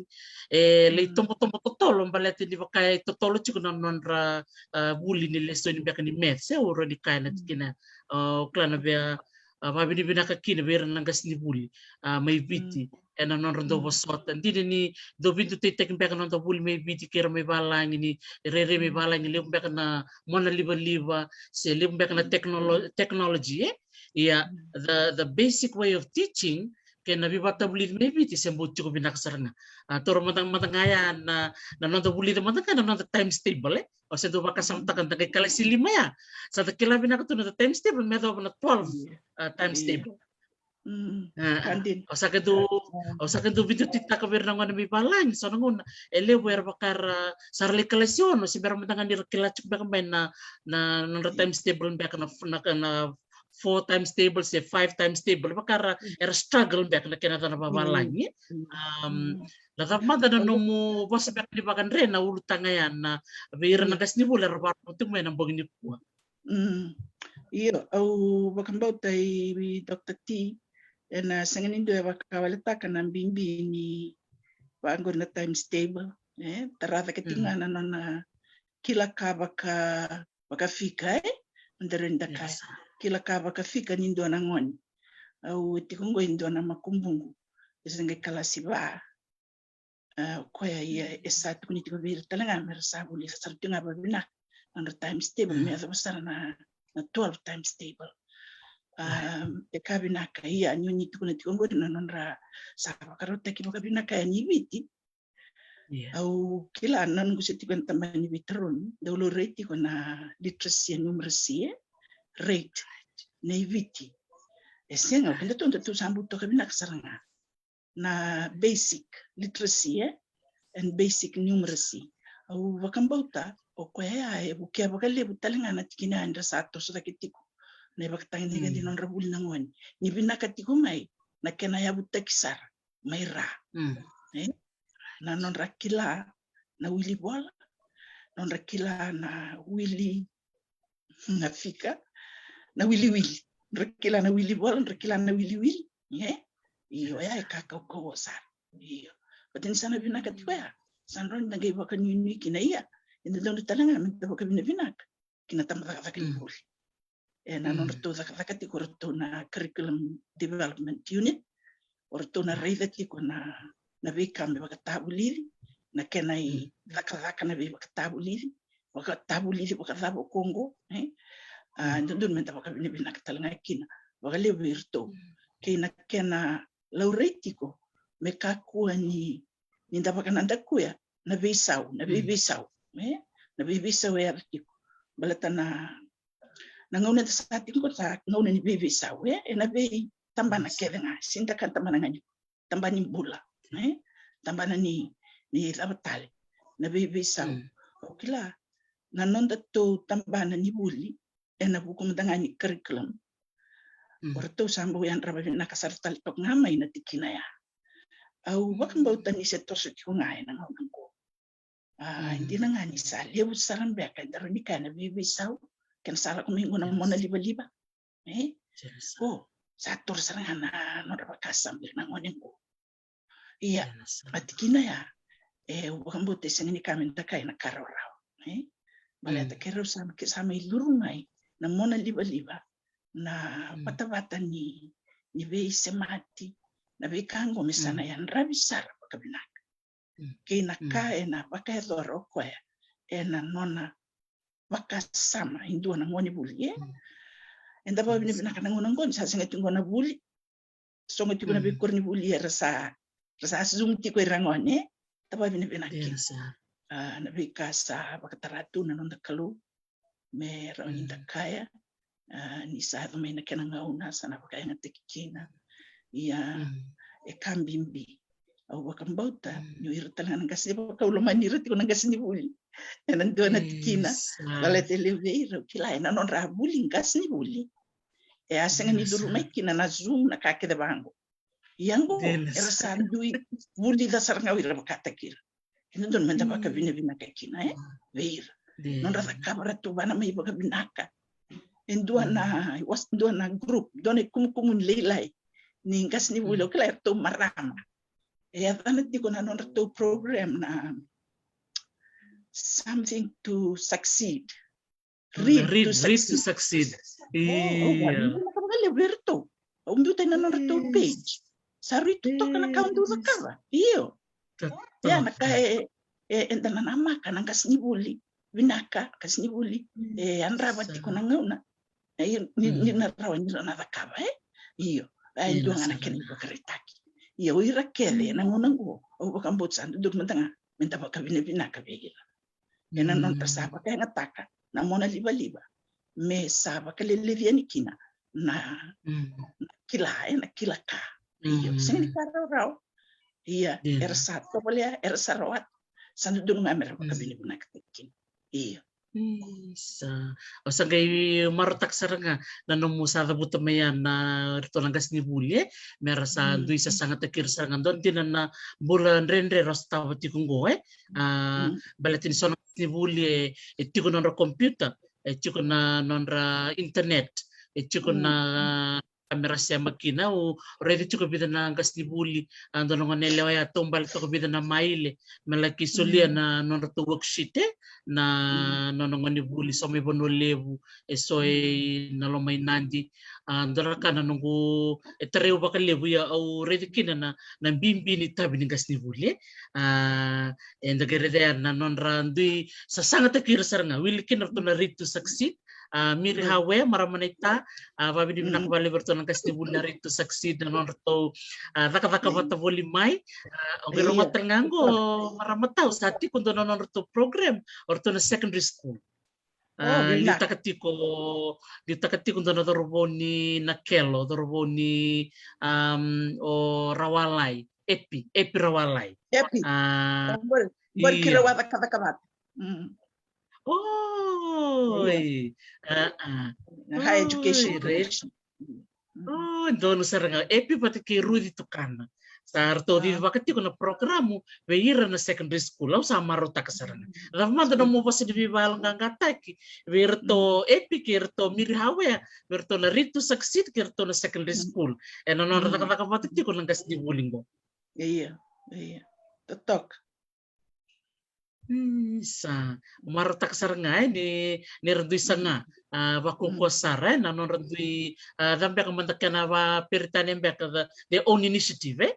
e lai tobotobo totolo, baleta ni vaka e totolo tiko na nodra, a, vuli ni lesoni beka ni maths, e, au rawa ni kaya na tikina, a, au kila na via, a, vakavinavinaka kina vei ira na qasenivuli, a, mai Viti, e, na nodra dau vosota. Dina ni dau veidutaitaki beka na noda vuli mai Viti kei ira mai valagi, ni rairai mai valagi, levu beka na mona livaliva, se levu beka na technolo-, technology, e. Ia, the, the basic way of teaching kei na veivatavulici mai Viti se bau tiko vinaka sara ga. A, taura mada, mada ga ya na, na noda vulica mada ga na noda times table, e. O se dau vakasamataka da qai kalasi lima ya, sa da kila vinaka tu na noda times table me yacova na twelve, a, times table. A, a, au sa qai dau, au sa qai dau veidutaitaka vei ira na gone mai valagi, so na gauna e levu era vaka era sa ra lai kalasi ono, se bera mada ga ni ra kila tiko beka mai na, na, na nodra times table beka na, na, na four times table se five times table, vaka era, era struggle beka na kena yacana vavalagi. Am, na cava mada na nomu vosa beka ni vakadre na ulutaga ya na vei ira na qasenivuli era vakarorogo tiko mai na bogi nikua? Mm. Io, au vakabauta i Doctor T, ena sega ni dua e vakawaletaka na bibi ni vaqori na times table, e, tara cake tiko ga na nona kila ka vaka, vakafika, e, na dere ni da kaya. Kila ka vakafika ni dua na gone. Au tiko qo e dua na makubuqu, e se qai kalasi va. A, o koya ia e sa tukuni tiko vei ira tale ga me ra sa vulica sara tiko ga vavinaka na nodra times table me yacova sara na, na twelve times table. A, e ka vinaka ia ni oni tukuna tiko qori na nodra sa vakarautaki vakavinaka yani i Viti. Au kila na noqu se tiko ena tabana ni veitarogi, dau laurai tiko na literacy and numeracy, e, rate nei Viti. E sega, o kedatou, datou sa bau toka vinaka sara ga na basic literacy, e, and basic numeracy. Au vakabauta o koya ya e vukea vakalevu tale ga na tikina ya ni ra sa toso cake tiko na ivakatagedegede ni nodra vuli na gone, ni vinaka tiko mai na kena yavutaki sara mai ra, e, na nodra kila na wili vola, nodra kila na wili na fika, na wiliwili. Dra kila na wili vola, dra kila na wiliwili, e? Io, oya e ka kaukauwa sara. Io. Baleta ni sa na vinaka tiko ya, sa dodonu da qai vakanuinui kina, ia e dodonu tale ga me da vakavinavinaka ki na tabacakacaka ni vuli. E, na nodratou cakacaka tiko o ratou na Curriculum Development Unit, o ratou na raica tiko na, na veika me vakatavulici, na kena icakacaka na veivakatavulici, vakatavulici vakacava o koya qo, e? A, dodonu me da vakavinavinaka tale ga kina vakalevu vei iratou. Kei na kena laurai tiko me kakua ni, ni da vakanadakuya na veisau, na veiveisau, e? Na veiveisau e yaco tiko. Baleta na, na gauna eda sa tiko qo sa gauna ni veiveisau, e? Ena veitabana kece ga, sega ni da kaya tabana ga ni, tabana ni bula, e? Tabana ni, ni cava tale, na veiveisau. O kila, na nodatou tabana ni vuli, ena vuku mada ga ni curriculum, o ratou sa bau yadrava vinaka sara tale toka ga mai na tikina ya. Au vakabauta ni se toso tiko ga ena gauna qo. A, dina ga ni sa levu sara beka eda rawa ni kaya na veiveisau, kena sa lako mai qo na mona livaliva, e? O, sa toro sara ga na nodra vakasama vei ira na gone qo. Ia, a tikina ya, e, au vakabauta e sega ni ka me da kaya na ka rawarawa, e? Baleta keirau sa, ke sa mai curu mai na mona livaliva na vatavata ni, ni veisemati, na veika oqo me sa na yadravi sara vakavinaka. Kei na ka ena vakayacora o koya ena nona vakasama e dua na gonevuli, e? Eda vakavinavinaka na gauna oqo ni sa sega tiko na vuli. Sogo tiko na veikoronivuli era sa, era sa Zoom tiko ira gone, e? Da vakavinavinaka kina. A, na veika sa vakatara tu na noda Kalou me rawa ni da kaya, a, ni sa yaco mai na kena gauna sa na vakayagataki kina. Ia, e ka bibi. Au vakabauta ni o ira tale ga na qase, vaka au lomani ira tiko na qasenivuli ena dua na tikina. Baleta e levu vei ira au kila ena nodra vuli qasenivuli, e a sega ni curu mai kina na Zoom, na ka kece vaqo. Ia qo era sa dui vulica sara ga o ira vakataki ira. E dodonu meda vakavinavinaka kina, e, vei ira. Nodra cakava, ra tuvana mai vakavinaka. E dua na, e was dua na group, dua na ikumukumuni lailai ni qasenivuli, au kila eratou marama. E yacana tiko na nodratou program na Something to Succeed. Read to Succeed. Ia, au vakalevu vei iratou. Au biuta ina nodratou page. Sa rui tu toka na ka au dau cakava. Io. Ia, na ka e, e, eda nanamaka na qasenivuli vinaka, qasenivuli e yadrava tiko na gauna. E, ni, ni na rawa ni ra na cakava, e? Io. E dua ga na kena ivakaraitaki. Ia, o ira kece ena gauna oqo, au vakabauta sa dodonu mada ga meda vakavinavinaka vei ira ena nodra sa vakayagataka na mona livaliva me sa vakalelevi yani kina na, na kila, e, na kila ka. Io, sega ni ka rawarawa. Ia, era sa tovolea, era sa rawata, sa dodonu ga mera vakavinavinakataki kina. Io. Isa. Au sa qai marautaka sara ga na nomu sa cavuta mai ya na iratou na qasenivuli, e? Mera sa dui sasagataki ira sara ga. Dua dina na bula dredre ra sotava tiko oqo, e? A, baleta ni so na qasenivuli e, e tiko na nodra computer, e tiko na nodra internet, e tiko na ka mera sema kina. Au raica tiko vica na qasenivuli, a, dua na gone yalewa ya taubale toka vica na maile me laki solia na nodratou worksheet, e, na nona gonevuli, so mai Vanua Levu, e so e na loma i Nadi. A, dua na ka na noqu, e tarai au vakalevu, ia au raica kina na, na bibi ni itavi ni qasenivuli, e. A, eda qai raica ya na nodra dui sasagataki ira sara ga, wili kina ratou na Read to Succeed. A, Miri Hawe, marama naita, a, vakavinavinaka vakalevu vei iratou na qasenivuli na Read to Succeed na nodratou, a, cakacaka vata voli mai. A, o qai rogoca tale ga oqo, marama tau, sa tiko dua na nodratou program o ratou na secondary school. A, liutaka tiko, liutaka tiko dua na cauravou ni Nakelo, cauravou ni, am, o Rawalai, Epi, Epi Rawalai. Epi. A, qori, qori kira wa cakacaka vata. Oi. A, a. Higher education. Oi, donu sara ga Epi vata kei Ruci Tukana. Sa ratou cicivaka tiko na porokaramu vei ira na secondary school. Au sa marautaka sara ga. Cava mada nomu vosa ni veivakayaloqaqataki vei iratou Epi kei iratou Miri Hawe, vei iratou na Read to Succeed kei iratou na secondary school, ena nodra cakacaka vata tiko na qasenivuli qo? Ia, ia. Totoka. Isa, marautaka sara ga, e, ni, ni ra dui saga, a, vakaukauwa sara, e, na nodra dui, a, ca beka mada kena vakaperitania beka, the, their own initiative, e?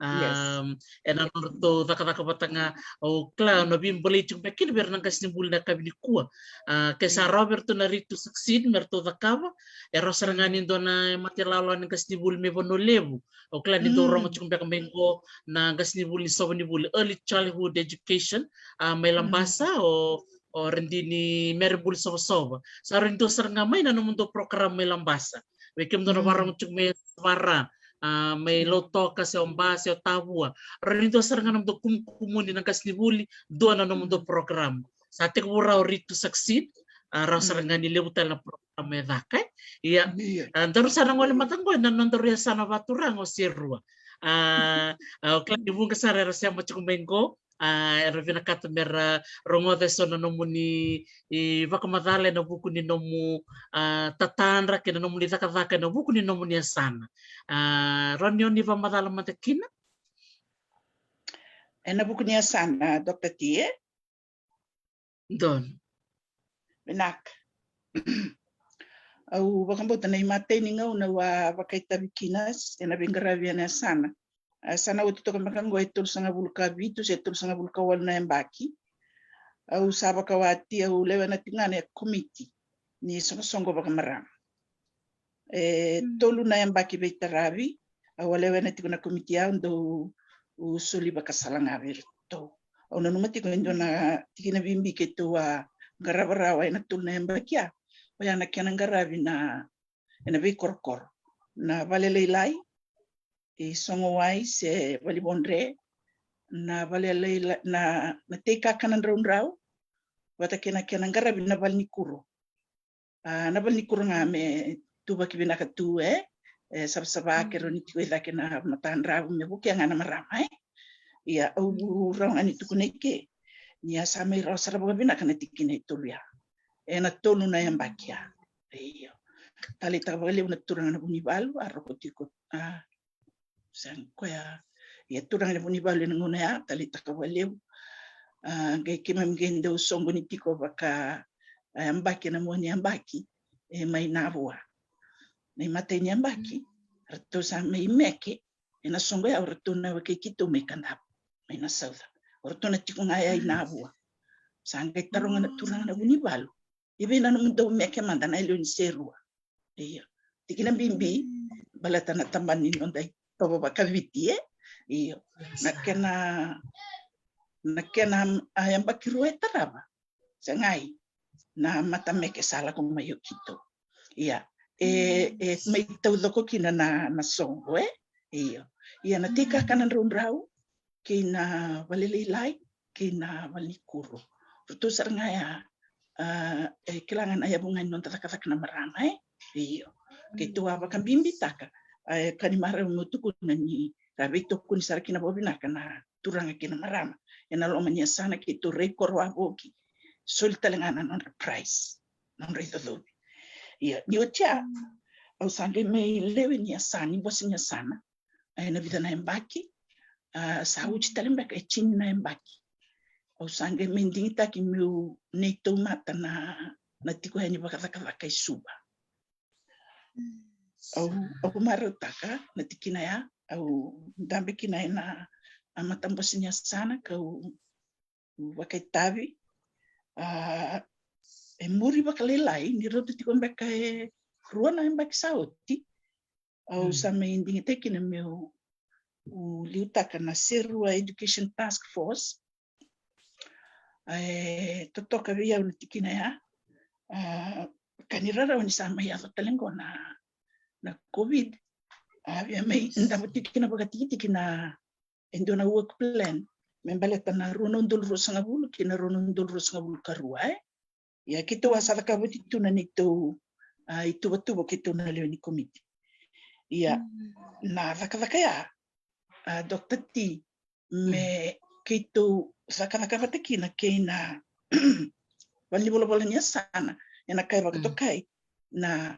Am, ena nodratou cakacaka vata ga, au kila na veibolei tiko beka kina vei ira na qasenivuli na yakavi nikua. A, ke sa rawa vei iratou na Read to Succeed me ratou cakava, e rawa sara ga ni dua na mate lawalawa ni qasenivuli mai Vanua Levu. Au kila ni dou rogo tiko beka mai qo na qasenivuli ni sova ni vuli, early childhood education, a, mai Labasa, o, o Radini Mary Buli Sovasova. Sa rawa ni dua sara ga mai na nomudou program mai Labasa. Vei kemudou na varogo tiko mai Savara, a, mai Lautoka, se o Ba, se o Tavua. Rawa ni dua sara ga na nomudou kumukumuni na qasenivuli, dua na nomudou program. Sa tekivu rawa o Read to Succeed, a, rawa sara ga ni levu tale na program e caka, e. Ia, a, daru sa na gole mada qo ena nodaru yasana vakaturaga o Serua. A, a, au kila ni vuqa sara era sema tiko mai qo, a, era vinakata mera rogoca eso na nomuni, e, vakamacala ena vuku ni nomu, a, tatadra kei na nomuni cakacaka ena vuku ni nomuni yasana. A, rawa ni o ni vakamacala mada kina? Ena vuku ni yasana, Doctor T, e? Donu. Vinaka. Au vakabauta na imatai ni gauna au a vakaitavi kina ena veiqaravi ena yasana. A, sa na oti toka beka qo e tolusagavulu ka vitu se tolusagavulu ka walu na yabaki. Au sa vakawati, au lewena tiko ga na komiti ni soqosoqo vakamarama. E tolu na yabaki veitaravi au a lewena tiko na komiti, au dau soli vakasala ga vei iratou. Au nanuma tiko e dua na tikina bibi keitou a qarava rawa ena tolu na yabaki ya, oya na kena qaravi na, ena veikorokoro, na valelailai, i Sogowai se Valivodre, na valelailai, na, na tei kakana draudrau, vata kei na kena qaravi na valenikuro. A, na valenikuro ga me tuvaki vinaka tu, e, e savasava, ke rawa ni tiko i cake na matadravu me vukea ga na marama, e. Ia, au rawa ga ni tukuna i ke ni a sa mai rawa sara vakavinaka na tikina e tolu ya ena tolu na yabaki ya. Io. Taleitaka vakalevu na turaga na Vunivalu, a roko tiko, a, sa koya, ia, turaga na Vunivalu ena gauna ya, taleitaka vakalevu. A, qai keimami qai dau soqoni tiko vaka, a, yabaki ena mua ni yabaki, e, mai Navua. Na imatai ni yabaki ratou sa mai meke ena soqo ya, o ratou na wekai keitou mai Kadavu, mai Nasauca. O ratou na tiko ga ya i Navua. Sa qai taroga na turaga na Vunivalu, i vei na nomudou meke mada na yalewa ni Serua? Io. Tikina bibi, baleta na tabana ni noda itovo vakaviti, e? Io. Na kena, na kena, a, yabaki rua e tarava, sa qai na matameke sa lako mai o keitou. Ia, e, e mai taucoko kina na, na soqo, e? Io. Ia, na tei kakana draudrau kei na valelailai kei na valenikuro. Ratou sara ga ya, a, e kila ga na yavu ga ni noda cakacaka na marama, e? Io. Keitou a vakabibitaka, a, e ka ni marau meu tukuna ni ra veitokoni sara kina vakavinaka na turaga kei na marama ena loma ni yasana, keitou rai koro wavoki, soli tale ga na nodra prize, nodra icocovi. Ia, ni oti ya, au sa qai mai lewe ni yasana, ni bose ni yasana, e, ena vica na yabaki, a, sa oti tale beka e tini na yabaki. Au sa qai mai digitaki meu nei taumata na, na tiko yani vakacakacaka e Suva. Au, au marautaka na tikina ya, au dabe kina ena, a, matabose ni yasana kau vakaitavi. A, e muri vakalailai, ni rauta tiko beka e rua na yabaki sa oti, au sa mai digitaki kina meu liutaka na Serua Education Task Force. A, e totoka vei au na tikina ya, a, ka ni rarawa ni sa mai yaco tale qo na, na COVID, a via mai davo tiko kina vakatikitiki na, e dua na work plan me baleta na rua na udolu ruasagavulu kei na rua na udolu ruasagavulu ka rua, e. Ia, keitou a sa cakava oti tu na neitou, a, ituvatuva keitou na lewe ni komiti. Ia, na cakacaka ya, a, Doctor T, me keitou cakacaka vata kina kei na valenivolavola ni yasana, ena ka e vakatokai na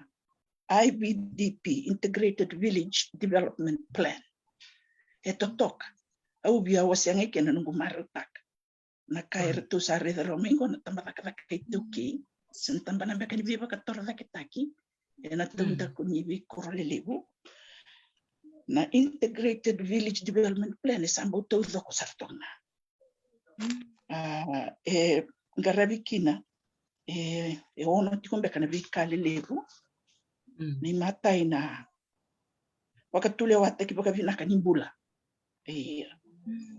I V D P, Integrated Village Development Plan. E totoka. Au via wasea ga i ke na noqu marautaka na ka eratou sa raica rawa mai qo na tabacakacaka iTaukei se na tabana beka ni veivakatorocaketaki ena taudaku ni veikoro lelevu. Na Integrated Village Development Plan e sa bau taucoko sara toka ga. A, e qaravi kina e, e ono tiko beka na veika lelevu. Na imatai na vakatulewataki vakavinaka ni bula. Ia.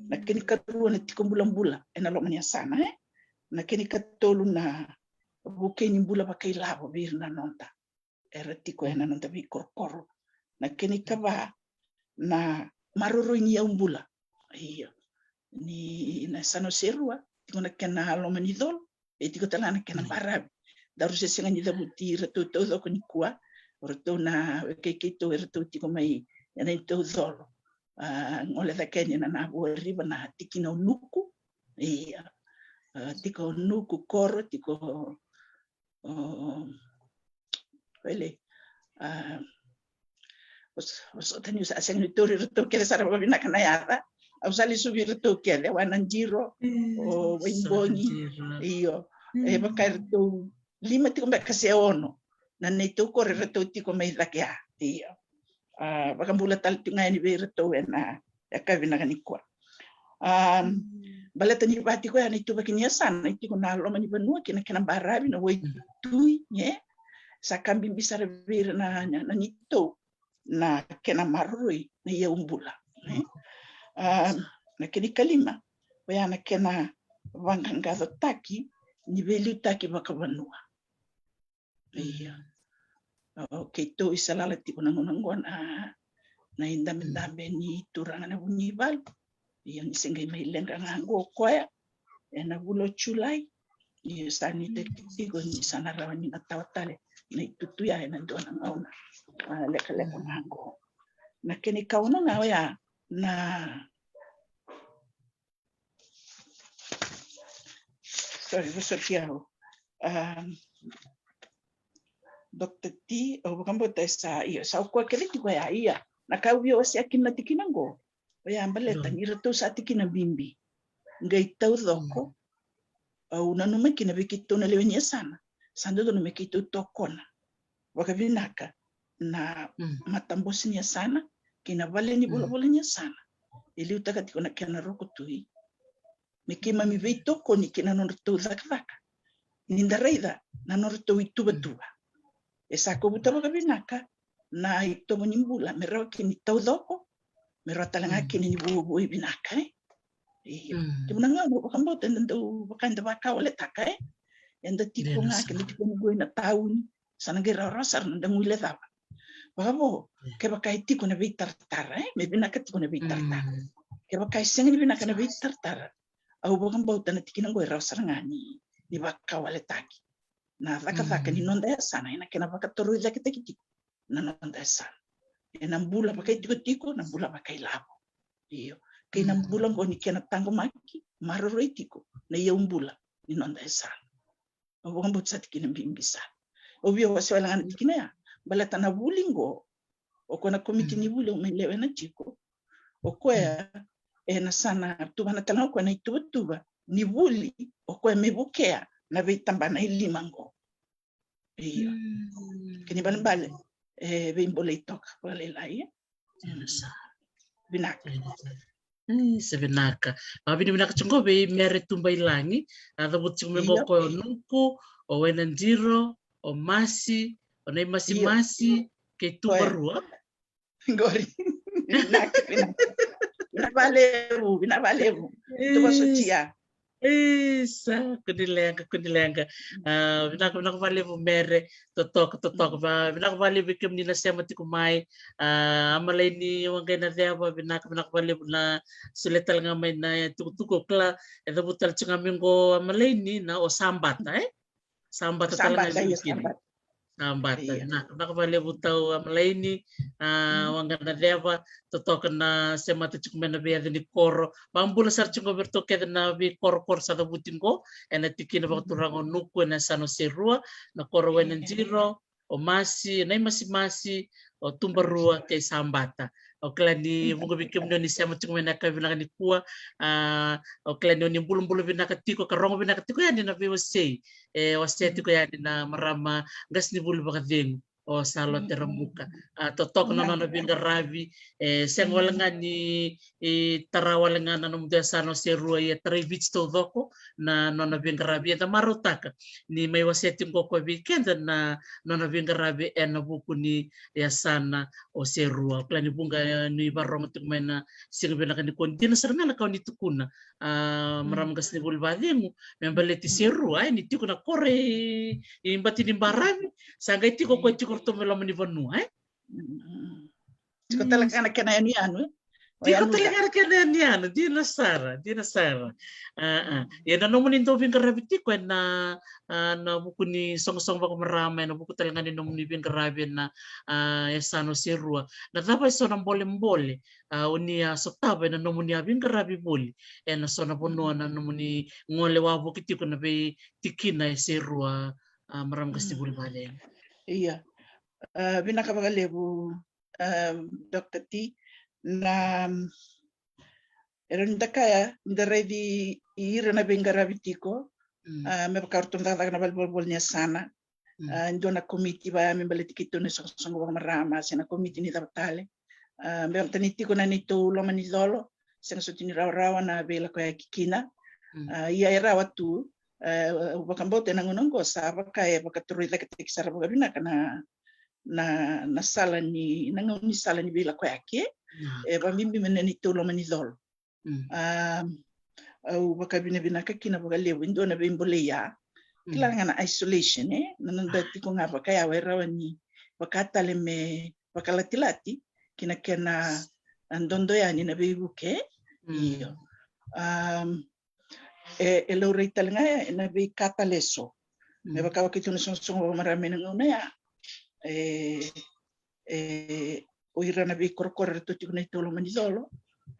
Na kena ikarua na tiko bulabula ena loma ni yasana, e? Na kena ikatolu na vukei ni bula vakailavo vei ira na noda era tiko ena noda veikorokoro. Na kena ikava na maroroi ni yaubula. Io. Ni na yasana o Serua tiko na kena loma ni colo, e tiko tale ga na kena baravi. Daru se sega ni cavuti iratou taucoko nikua, o ratou na wekai keitou eratou tiko mai ena neitou colo. A, gole cake yani ena Navua River na tikina o Nuku. Ia. A, tiko o Nuku, Koro, tiko o, o, ele, a, o s-, o sota niu sa sega ni tauri iratou kece sara vakavinaka na yaca. Au sa lesu vei iratou kece, o Wana Diro, o Waibogi. Io. E vaka iratou lima tiko beka se ono na neitou koro eratou tiko mai cake ya. Io. A, vakabula tale tiko ga yani vei iratou ena yakavi vinaka nikua. A, baleta ni vaka tiko ya na ituvaki ni yasana e tiko na loma ni vanua kei na kena baravi, na waitui, e sa ka bibi sara vei ira na, na, na neitou na kena maroroi na iyaubula, e. A, na kena ikalima, oya na kena vaqaqacotaki ni veiliutaki vakavanua. Ia. O keitou isa lala tiko na gauna qo na, na idabedabe ni turaga na Vunivalu. Ia ni se qai mai leqa ga qo o koya ena vula o Julai. Ia sa nuitaki tiko ni sa na rawa ni na tawa tale na itutu ya ena dua na gauna, a, lekaleka ga qo. Na kena ikaono ga oya na Sorry, vosoti au. Um, Doctor T, au vakabauta e sa, io, sa o koya kece tiko ya, ia. Na ka au via wasea kina na tikina qo, oya baleta ni ratou sa tikina bibi. Qai taucoko, au nanuma kina vei keitou na lewe ni yasana, sa dodonu me keitou tokona vakavinaka na matabose ni yasana kei na vale ni volavola ni yasana e liutaka tiko na kena rokotui, me keimami veitokoni kei na nodratou cakacaka ni da raica na nodratou ituvatuva. E sa kovuta vakavinaka na itovo ni bula me rawa kina ni taucoko, me rawa tale ga kina ni vuavuai vinaka, e. Io. Kemuni na gauna au vakabauta eda dau vaka eda vakawaletaka, e. Eda tiko ga, keda tiko ni qo ina tauni, sa na qai rawarawa sara na da guilecava. Vakavo, kevaka e tiko na veitaratara, e, me vinaka tiko na veitaratara. Kevaka e sega ni vinaka na veitaratara, au vakabauta na tikina qo e rawa sara ga ni, ni vakawaletaki. Na cakacaka ni noda yasana ena kena vakatorocaketaki tiko na noda yasana. Ena bula vakaitikotiko, na bula vakailavo. Io. Kei na bula qo ni kena taqomaki, maroroi tiko na iyaubula ni noda yasana. Au vakabauta sa tikina bibi sara. Au via wasea wale ga na tikina ya, baleta na vuli qo, o koya na komiti ni vuli au mai lewena tiko, o koya ena sa na tuvana tale ga o koya na ituvatuva ni vuli, o koya me vukea na veitabana e lima qo. Io. Kena ibalebale e veibolei toka vakalailai, e. Vinaka. E, sa vinaka. A, vini vinaka tiko qo vei Mere Tubailagi. A, cavuta tiko mai qo o koya o Nuku, o Wena Diro, o Masi, o Nai Masimasi kei Tuvarua. Qori. Vinaka, vinaka. Vinaka vakalevu, vinaka vakalevu. Tuvasotia. Isa, kuni leqa, kuni leqa. A, vinaka, vinaka vakalevu Mere, totoka, totoka. Va, vinaka vakalevu vei kemuni na sema tiko mai. A, Amalaini Waqainaceva, vinaka, vinaka vakalevu na solia tale ga mai na itukutuku. O kila e cavuta tale tiko ga mai qo Amalaini na o Sabata, e? Sabata tale ga. Sabata, io, Sabata. Sabata. Vinaka, vinaka vakalevu tau Amalaini, a, Waqainaceva, totoka na semata tiko mai na veiyaca ni koro. Vakabula sara tiko qo vei iratou kece na veikorokoro sa cavuti qo ena tikina vakaturaga o Nuku ena yasana o Serua, na koro o Wena Diro, o Masi, Nai Masimasi, o Tubarua kei Sabata. Au kila ni vuqa vei kemuni oni sema tiko mai na yakavi vinaka nikua, a, au kila ni oni bulabula vinaka tiko ka rogo vinaka tiko yani na veiwasei e wasea tiko yani na marama qasenivuli vakacegu o Salote Rabuka. A, totoka na nona veiqaravi, e sega wale ga ni, e, tara wale ga na nomudou yasana o Serua, ia tarai Viti taucoko na nona veiqaravi. Eda marautaka ni mai wasea tiko qo o koya vei keda na nona veiqaravi ena vuku ni yasana o Serua. Au kila ni vuqa, e, ni vakarorogo tiko mai na siga vinaka nikua, dina sara ga na ka oni tukuna, a, marama qasenivuli vakacegu, me baleti Serua, e, ni tiko na koro i, i bati ni baravi, sa qai tiko o koya tiko ratou mai loma ni vanua, e. Tiko tale ga na kena yanuyanu, e. Tiko tale ga na kena yanuyanu, dina sara, dina sara. A, a. Ia na nomuni dau veiqaravi tiko ena, a, na vuku ni soqosoqo vakamarama, ena vuku tale ga ni nomuni veiqaravi ena, a, yasana o Serua. Na cava eso na bolebole a oni a sotava ena nomuni a veiqaravi voli ena so na vanua na nomuni gole wavoki tiko na veitikina e Serua, a, marama qasenivuli vakacegu? Ia. A, vinaka vakalevu, a, Doctor T. Na, Era ni da kaya, ni da raici ira na veiqaravi tiko, mm, ah, me vaka ratou cakacaka na valenivolavola ni yasana. Mm. Ah, e dua na komiti vaya me baleti keitou na isoqosoqo vakamarama se na komiti ni cava tale. Ah, me vaka ni tiko na neitou loma ni colo, sega soti ni rawarawa na veilakoyaki kina. Mm. Ah, ia e rawa tu, ah, au vakabauta ena gauna oqo sa vaka e vakatorocaketaki sara vakavinaka na, na, na sala ni, na gaunisala ni veilakoyaki. Mm. E vakabibi mai na neitou loma ni colo. Mm. Ah, au vakavinavinaka kina vakalevu e dua na veibolei ya. Mm. Kila ga na isolation, e? Na noda tiko ga vakayau e rawa ni vaka tale me vakalatilati ki na kena, ah, dodo yani na veivuke. Mm. Io. Ah, e, e laurai tale ga ena veika tale eso. Mm. Me vaka o keitou na sogosogo vakamarama ena gauna ya. E, e, o ira na veikorokoro eratou tiko na neitou loma ni colo.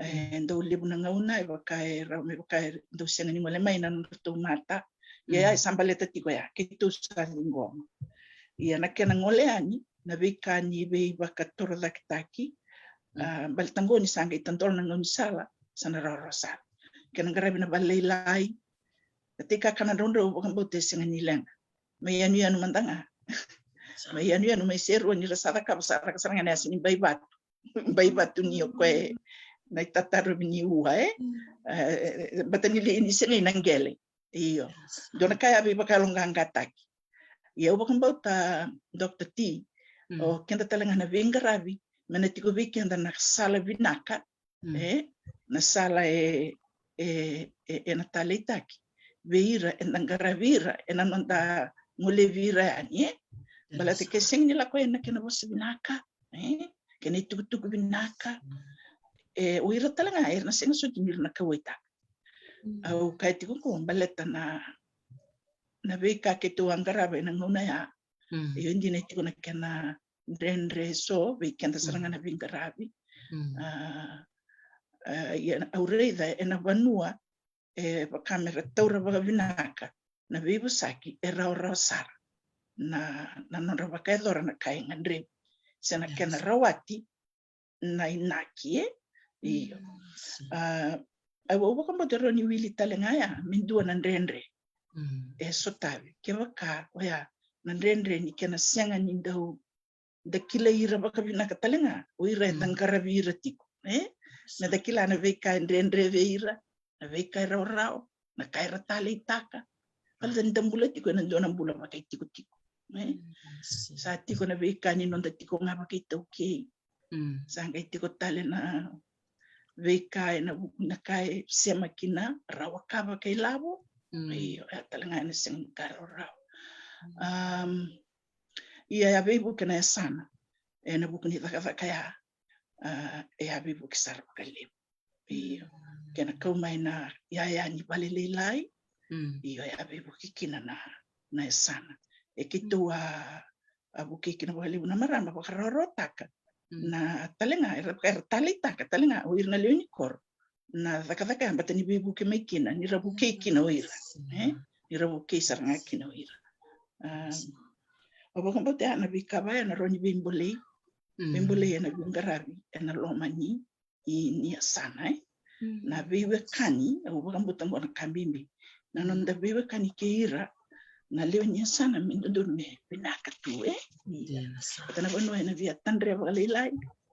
E dau levu na gauna e vaka e rawa me vaka e dau sega ni gole mai na nodratou mata. Ia, mm, ya e sa baleta tiko ya, keitou sa ciqoma. Ia na kena gole yani na veika ni veivakatorocaketaki. Mm. Ah, baleta qo ni sa qai tadola na gaunisala, sa na rawarawa sara. Kena qaravi na valelailai, na veika kana draudrau vakabauta e sega ni leqa. Mai yanuyanu mada ga. Sa. Mai yanuyanu, mai serua, ni ra sa cakava sa caka sara ga na yasa ni bai vatu. Bai vatu ni o koya na itatarovi ni ua, e? Mm. Eh, bata ni lei ni sega ina qele. Io. Sa. Dua na ka ya veivakayaloqaqataki. Ia au vakabauta, Doctor T, mm, o keda tale ga na veiqaravi me na tiko vei keda na sala vinaka, mm, e, na sala e, e, e, ena taleitaki vei ira eda qaravi ira ena noda golevi ira yani, e? Baleta ke sega ni lako yani na kena vosa vinaka, e, kena itukutuku vinaka, mm, e, o ira tale ga era na sega soti ni ra na kauwaitaka. Mm. Au kaya tiko qo baleta na, na veika keitou a qarava ena gauna ya. Mm. Io, e dina e tiko na kena dredre eso vei keda sara ga na veiqaravi. Mm. Ah, ah, ia au raica ena vanua e vaka me ra taura vakavinaka na veivosaki, e rawarawa sara na, na nodra vakayacora na ka e gadrevi se na kena rawati na inaki, e? Io. Mm, sa. Ah, au, au vakabauta e rawa ni wili tale ga ya me dua na dredre, mm, e sotavi. Kevaka oya na dredre ni kena sega ni dau da kilai ira vakavinaka tale ga o ira eda qaravi ira tiko, e? Sa. Me da kila na veika e dredre vei ira, na veika e rawarawa, na ka era taleitaka. Baleta ni da bula tiko ena dua na bula vakaitikotiko, e? Mm, sa. Sa tiko na veika ni noda tiko ga vakaitaukei. Mm. Sa qai tiko tale na veika ena vuku na ka e sema kina, rawa ka vakailavo. Mm. Io, ya tale ga ena sega ni ka rawarawa. Mm. Am, ia, e a veivuke na yasana ena vuku ni cakacaka ya. Ah, e a veivuke sara vakalevu. Io. Mm. Kena kau mai na yaya ni valelailai. Mm. Io, e a veivuke kina na, na yasana. E keitou a, a vukei kina vakalevu na marama vakarawarawataka. Mm. Na tale ga, era, era taleitaka tale ga o ira na lewe ni koro na cakacaka ya, bata ni veivuke mai kina, ni ra vukei kina o ira. Sa. E? Ni ra vukei sara ga kina o ira. Ah, sa. Au vakabauta ya na veika vaya na rawa ni veibolei. Mm. Veibolei ena veiqaravi ena loma ni, i, ni yasana, e? Mm. Na veiwekani, au vakabauta qo na ka bibi. Na, mm, noda veiwekani kei ira na lewe ni yasana me dodonu me vinaka tu, e? Io. Io, sa. Baleta na vanua ena via tadre vakalailai,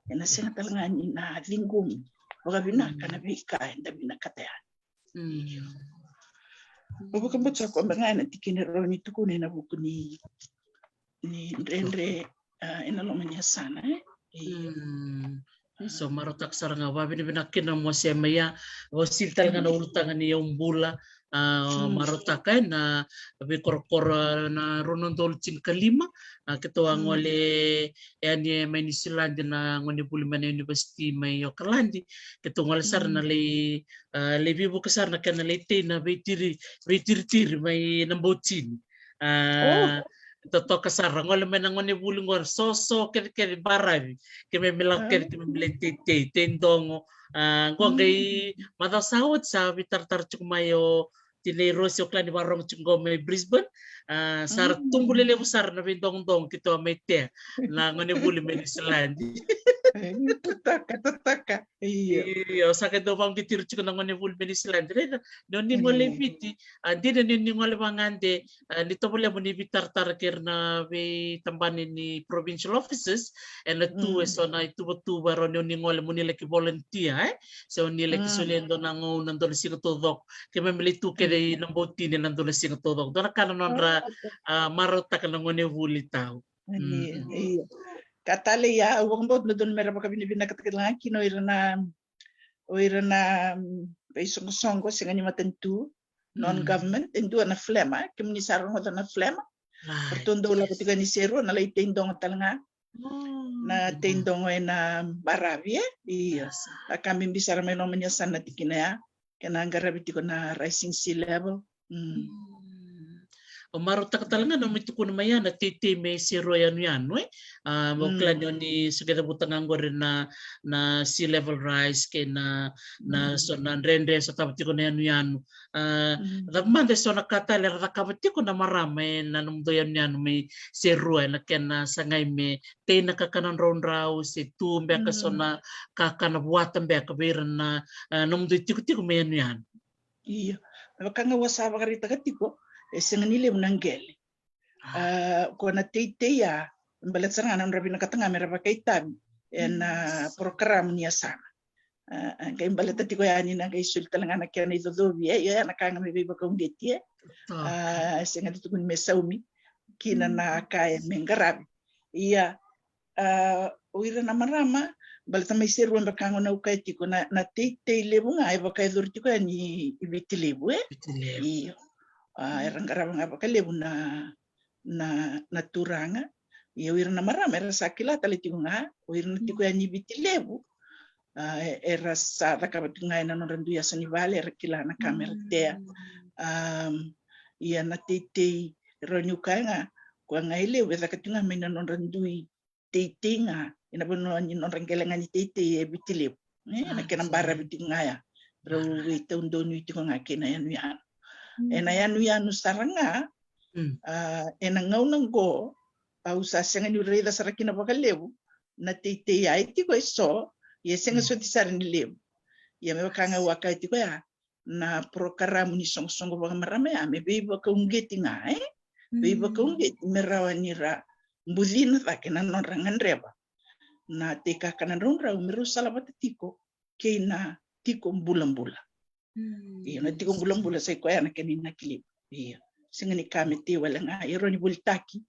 ena sega tale ga ni na ciqomi vakavinaka, mm, na veika eda vinakata yani. Mm. Io. Au vakabauta sa koya ga ena tikina e rawa ni tukuna ena vuku ni, ni dredre, ah, ena loma ni yasana, e? Io. Mm. So, marautaka sara ga, vakavinavinaka kina mo se mai ya, o sili tale ga na ulutaga ni yaubula, ah, mm, marautaka, e, na veikorokoro na rua na udolu tinikalima, ah, keitou a, mm, gole yani mai Niusiladi na gonevuli mai na univesiti mai Okaladi, keitou gole sara, mm, na lai, ah, lai veivuke sara na kena lai tei na veitiri, veitiritiri mai Nabautini. Ah, oh. Totoka sara, gole mai na gonevuli qo, soso kecekece, baravi, keimami lako kece, ah, keimami lai teitei, tei dogo. Ah, qo, mm, qai macawa sa oti sa veitaratara tiko mai o tinai Rosi Okaladi, vakarogo tiko qo mai Brisbane. Ah, sa ra, mm, tubu lelevu sara na veidogodogo keitou a mai tea na gonevuli mai Niusiladi. Totoka, totoka. Io. Io, sa qai dau vaqiti ira tiko na gone vuli mai Niusiladi. Raica, ni o ni gole i Viti, a dina ni o ni gole vagade, a, ni tovolea mo ni veitaratara kei ira na veitabana ni provincial offices, ena tu eso na ituvatuva e rawa ni o ni gole mo ni laki volunteer, e? Se o ni laki solia e dua na gauna, dua na siga taucoko. Keimami lai tu kece i Naboutini ena dua na siga taucoko. Dua na ka na nodra, a, marautaka na gone vuli tau. Io. Ka tale ia, au vakabauta na dodonu mera vakavinavinakataka tale ga kina o ira na, o ira na, mm, veisoqosoqo, sega ni matanitu, non-government, e dua na FLMMA, kemuni sa rogoca na FLMMA. Ratou dau lako tiko yani Serua, na lai tei dogo tale ga. Na tei dogo ena baravi, e? Io. A ka bibi sara mai loma ni yasana na tikina ya, kena qaravi tiko na rising sea level. Mm. O marautaka tale ga na nomu tukuna mai ya na teitei me Serua yanuyanu, e? A, mo kila ni o ni sa qai cavuta ga qori na, na sea level rise kei na, na so na dredre e sotava tiko na yanuyanu. A, cava mada eso na ka tale era cakava tiko na marama ena nomudou yanuyanu mai Serua ena kena sagai me tei na kakana draudrau se tu beka so na kakana vuata beka vei ira na, a, nomudou itikotiko mai yanuyanu. Io. Me vaka ga au sa vakaraitaka tiko, e sega ni levu na qele. A, ko na teitei ya, e baleta sara ga na nodra vinakata ga mera vakaitavi ena porokaramu ni yasana. A, a qai baleta tiko yani na qai soli tale ga na kena icocovi, e, io, ya na ka ga me veivakauqeti, e. A, sega ni tukuni me saumi kina na ka e me qaravi. Ia, a, o ira na marama, baleta mai Serua beka ga na au kaya tiko na, na teitei levu ga e vakayacori tiko yani i Viti Levu, e? Viti Levu. Io. A, era qarava ga vakalevu na, na, na turaga. Ia o ira na marama era sa kila tale tiko ga, o ira na tiko yani i Viti Levu. A, e, era sa cakava tiko ga ena nodra dui yasa ni vale, era kila na ka mera tea. A, ia na teitei, e rawa niu kaya ga, koya ga e levu e caka tiko ga mai na nodra dui teitei ga, ena vanua ni nodra qele ga ni teitei e Viti Levu. E, na kena baravi tiko ga ya. Rau veitaudonui tiko ga kei na yanuyanu. Ena yanuyanu sara ga, a, ena gauna qo, au sa sega niu raica sara kina vakalevu na teitei ya, e tiko eso, ia e sega soti sara ni levu. Ia me vaka ga au a kaya tiko ya, na porokaramu ni soqosoqo vakamarama ya me veivakauqeti ga, e? Veivakauqeti me rawa ni ra bucina cake na nodra gadreva na tei kakana draudrau me rau salavata tiko kei na tiko bulabula. Io, na tiko bulabula sa i koya na kena inaki levu. Io. Sega ni ka me tei wale ga, e rawa ni volitaki.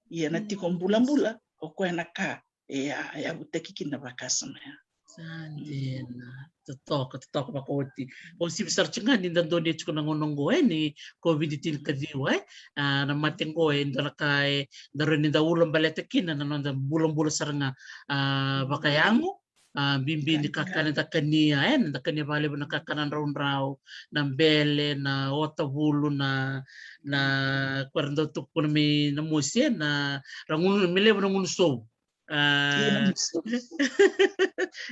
Ia na tiko bulabula, o koya na ka e a, e yavutaki kina vakasama ya. Sa dina. Totoka, totoka vakaoti. Au sivi sara tiko ga ni da donuya tiko na gauna oqo, e, ni COVID tinikaciwa, e. A, na mate oqo e dua na ka e da rawa ni da ulabaleta kina na noda bulabula sara ga, a, vakayago. A, bibi ni kakana da kania, e, da kania vakalevu na kakana draudrau, na bele, na otavulu, na, na, ko era dau tukuna mai na mosi, e, na, ra gunu, me levu na gunu sovu. A,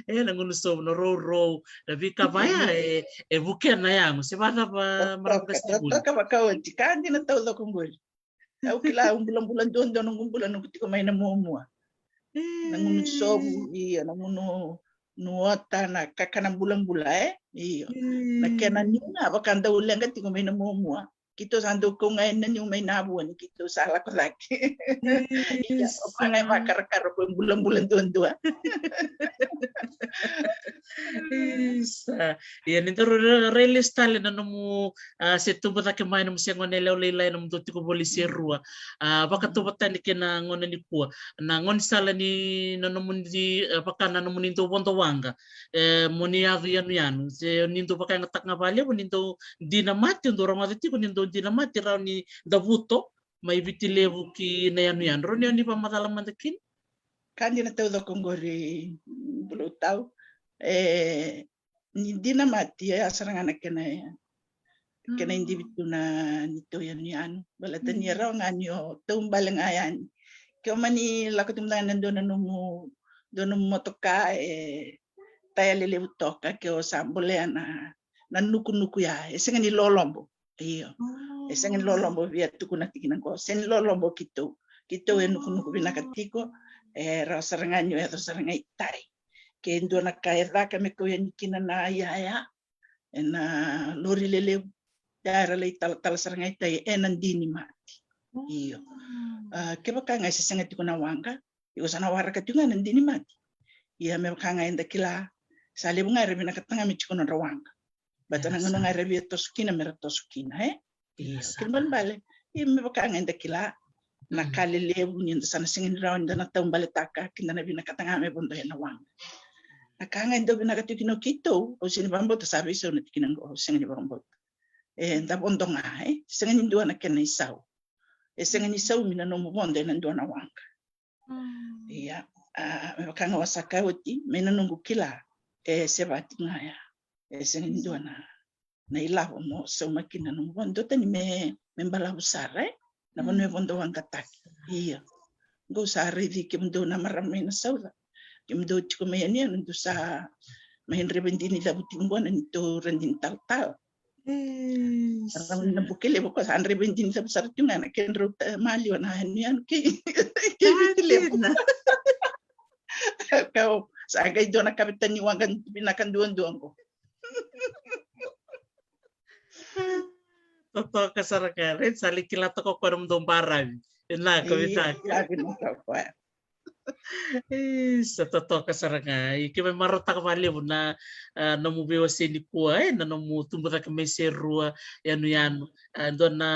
e, na gunu sovu, na rourou, na veika vaya, e, e vukea na yago, se vacava, marama ka se vuli. Toka vakaoti, ka dina taucoko qori. Au kila, au bulabula duadua noqu bula noqu tiko mai na muamua. Na gunu sovu, io, na gunu, nu ota, na kakana bulabula, e? Io. Na kena niu ga vaka dau leqa tiko mai na muamua. Keitou sa dau kau ga ena niu mai na vua ni keitou sa lako cake. Ia, o koya ga e vakarakara ko e bulabula duadua. Isa. Ia, ni daru rai lesu tale na nomu, a, se tubu cake mai nomu se gone yalewa lailai nomudou tiko voli Serua. A, vakatauvatani kei na gauna nikua. Na gaunisala ni na nomuni, a, vaka na nomuni dau vodo waqa. E, mo ni yaco yanuyanu. Se ni dau vakayagataka ga vakalevu, ni dau dina mate, dau rogoca tiko, ni dau dina mate, rawa ni da vuto mai Viti Levu ki na yanuyanu. Rawa ni o ni vakamacala mada kina? Ka dina taucoko qori, Bulautau. E, ni dina mate, e, a sara ga na kena, kena idivi tu na neitou yanuyanu. Baleta ni e rawa ga ni o taubale ga yani. Ke o mani lako tu mada ga na dua na nomu, dua nomu motoka, e taya lelevu toka, ke o sa bolea na, na nukunuku ya. E sega ni lolobo. Io. E sega ni lolobo via tukuna tikina qo. Sega ni lolobo keitou. Keitou e nukunuku vinaka tiko, e rawa sara ga ni o yaco sara ga i tai. ke dua na ka e caka me kau yani kina na iyaya ena lori lelevu, ia era lai talatala sara ga i tai ena dinimati. Io. Kevaka ga e se sega tiko na waqa, iko sa na waraka tiko ga na dinimati. Ia me vaka ga eda kila, sa levu ga era vinakata ga me tiko nodra waqa, baleta na gauna ga era via toso kina me ra toso kina, e? Io, kena ibalebale, ia me vaka ga eda kila, na ka lelevu ni da sa na sega ni rawa ni da na taubaletaka, ke da na vinakata ga me vodo ena waqa. Na ka ga e dau vinaka tiko kina o keitou, au sega ni vakabauta sa veisau na tikina qo, au sega ni vakabauta. Eda vodo ga, e sega ni dua na kena isau. E sega ni saumi na nomu vodo ena dua na waqa. Ia, me vaka ga au sa kaya oti, me na noqu kila, e sevati ga ya. E sega ni dua na, na ilavo mo sauma kina nomu vodo, dua tani me, me balavu sara, e? Na vanua e vodo waqataki. Ia. Qo au sa raici kemudou na marama mai na sauca. Kemudou tiko mai yanuyanu, dou sa mai draiva dina i cavu tiko qo na neitou radini talatala. Rau na buke levu ko sa draiva dina i cavu sara tiko ga na kedrau maliwa na yanuyanu kei, kei Viti levu. Kau sa qai dua na kavetani waqa vinaka duadua qo. Totoka sara ga, right? Sa lai kila toka o koya na nomudou baravi. Vinaka, vinaka. Sa totoka sara ga. Ia keimami marautaka vakalevu na, a, nomu veiwasei nikua, e, na nomu tubu cake mai Serua, yanuyanu. A, dua na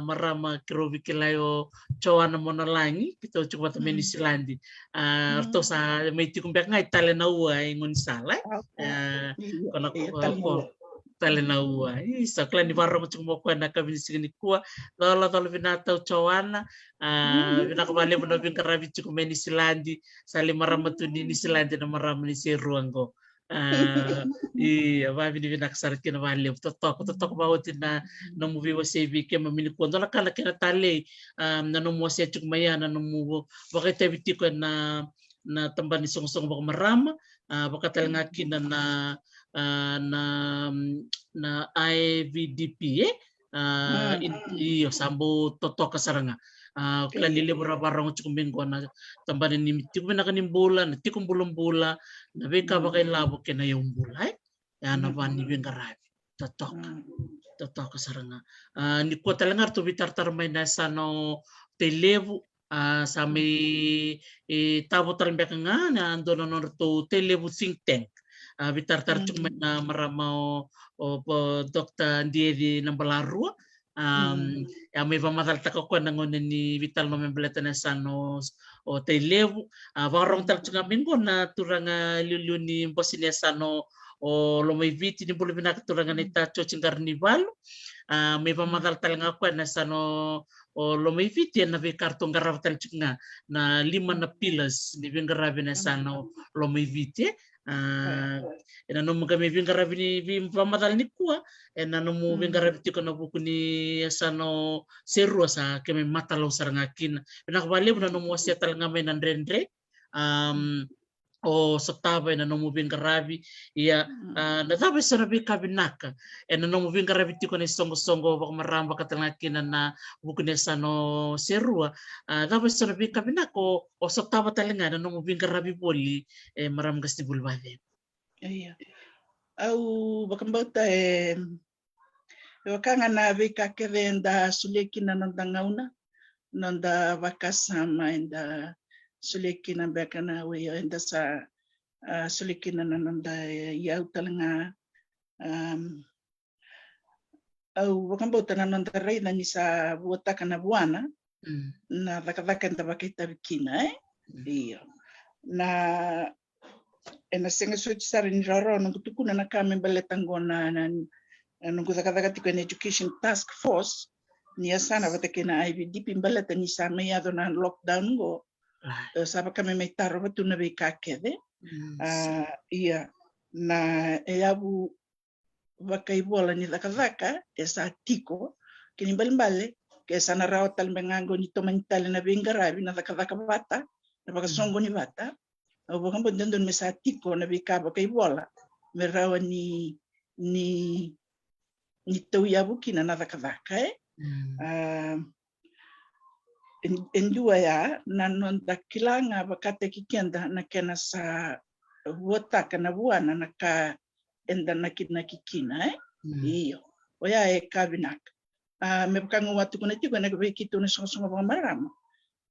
marama keirau veikilai o Joana Monalagi, keitou tiko vata mai Niusiladi. A, ratou sa mai tiko beka ga i Talenaua e gaunisala, e? A, ko na ko, ko Talenaua. Isa, kila ni vakarorogo tiko mai o koya na yakavi ni siga nikua. Colacola vinaka tau Joana. A, vinaka vakalevu na veiqaravi tiko mai Niusiladi. Sa lai marama tu ni Niusiladi na marama ni Serua qo. A, ia, vavinavinaka sara kina vakalevu. Totoka, totoka vakaoti na nomu veiwasei vei keimami nikua. Dua na ka na kena talei, a, na nomu wasea tiko mai ya na nomu vakaitavi tiko ena, na tabana ni soqosoqo vakamarama, a, vaka tale ga kina na, a, na, na I V D P, e? A, io, sa bau totoka sara ga. A, kila ni levu ra vakarorogo tiko mai qo na tabana ni tiko vinaka ni bula, na tiko bulabula, na veika vakailavo kei na yaubula, e? Ya na va ni veiqaravi. Totoka. Totoka sara ga. A, nikua tale ga ratou veitaratara mai na yasana o Tailevu, a, sa mai, e, tavo tale beka ga na dua na nodratou Tailevu think tank. A, veitaratara tiko mai na marama o, o, o Doctor Diedi Nabalarua. A, e a mai vakamacalataka o koya na gauna ni veitalanoa me baleta na yasana o, o Tailevu. A, vakarorogo tale tiko ga mai qo na turaga iliuliu ni bose ni yasana o, o Lomaiviti, ni bula vinaka turaga na ita Joji Qaranivalu. A, mai vakamacala tale ga o koya na yasana o, o Lomaiviti ena veika ratou qarava tale tiko ga na lima na pillars ni veiqaravi na yasana o Lomaiviti, e. A, ena nomu qai mai veiqaravi ni veivakamacala nikua, ena nomu veiqaravi tiko ena vuku ni yasana o Serua sa keimami matalau sara ga kina. Vinaka vakalevu na nomu wasea tale ga mai na dredre. A, o sotava ena nomu veiqaravi, ia, a, na cava eso na veika vinaka ena nomu veiqaravi tiko ena isoqosoqo vakamarama vaka tale ga kina na vuku ni yasana o Serua, a, cava eso na veika vinaka o, o sotava tale ga ena nomu veiqaravi voli, e, marama qasenivuli vacegu? Ia. Au vakabauta e, e vaka ga na veika kece eda solia kina na noda gauna, noda vakasama, eda solia kina beka na wei, eda sa, a, solia kina na noda, e, iyau tale ga. Am, au vakabauta na noda raica ni sa vuataka na vuana na cakacaka eda vakaitavi kina, e? Io. Na, ena sega soti sara ni rawarawa noqu tukuna na ka me baleta qo na, na, na noqu cakacaka tiko ena Education Task Force ni yasana vata kei na I V D P baleta ni sa mai yaco na lockdown qo. E, sa vaka me mai tarova tu na veika kece. A, ia, na, e yavu vakaivola ni cakacaka e sa tiko, kena ibalebale ke sa na rawa tale beka ga qo ni tomani tale na veiqaravi, na cakacaka vata, na vakasoqoni vata. Au vakabauta dodonu me sa tiko na veika vakaivola me rawa ni, ni, ni tauyavu kina na cakacaka, e? A, e, e dua ya na noda kila ga vakataki keda na kena sa vuataka na vuana na ka eda nakinaki kina, e? Mm. Io. Oya e ka vinaka. A, me vaka ga au a tukuna tiko ena vei keitou na soqosoqo vakamarama.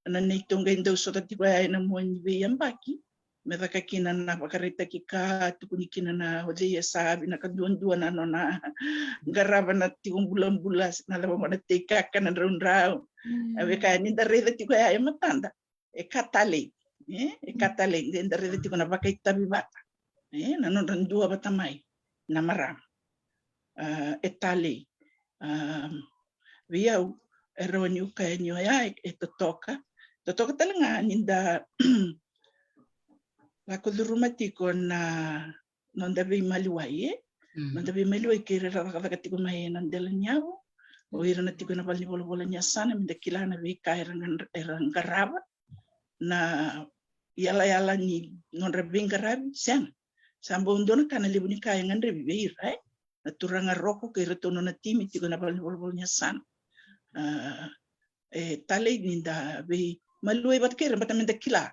Na neitou qai dau sota tiko ya ena mua ni veiyabaki. Me caka kina na vakaraitaki ka, tukuni kina na o cei e sa vinaka duadua na nona qarava na tiko bulabula, na cava mo na teikaka na draudrau. Mm. A vei ka ni da raica tiko ya e matada. E ka talei, e? E ka talei, de da raica tiko na vakaitavi vata. E, na nodra dua vata mai, na marama. A, e talei. A, vei au, e rawa niu kaya ni oya, e, e totoka. Totoka tale ga ni da lako curuma tiko na noda veimaliwai, e? Mm. Noda veimaliwai kei ira era cakacaka tiko mai ena dela ni yavu. O ira na tiko ena vale ni volavola ni yasana, me da kila na veika era, era qarava. Na yalayala ni nodra veiqaravi, sega. Sa bau dua na ka na levu ni ka e gadrevi vei ira, e? Na turaga Roko kei iratou nona timi tiko ena vale ni volavola ni yasana. A, e talei ni da veimaliwai vata kei ira, baleta me da kila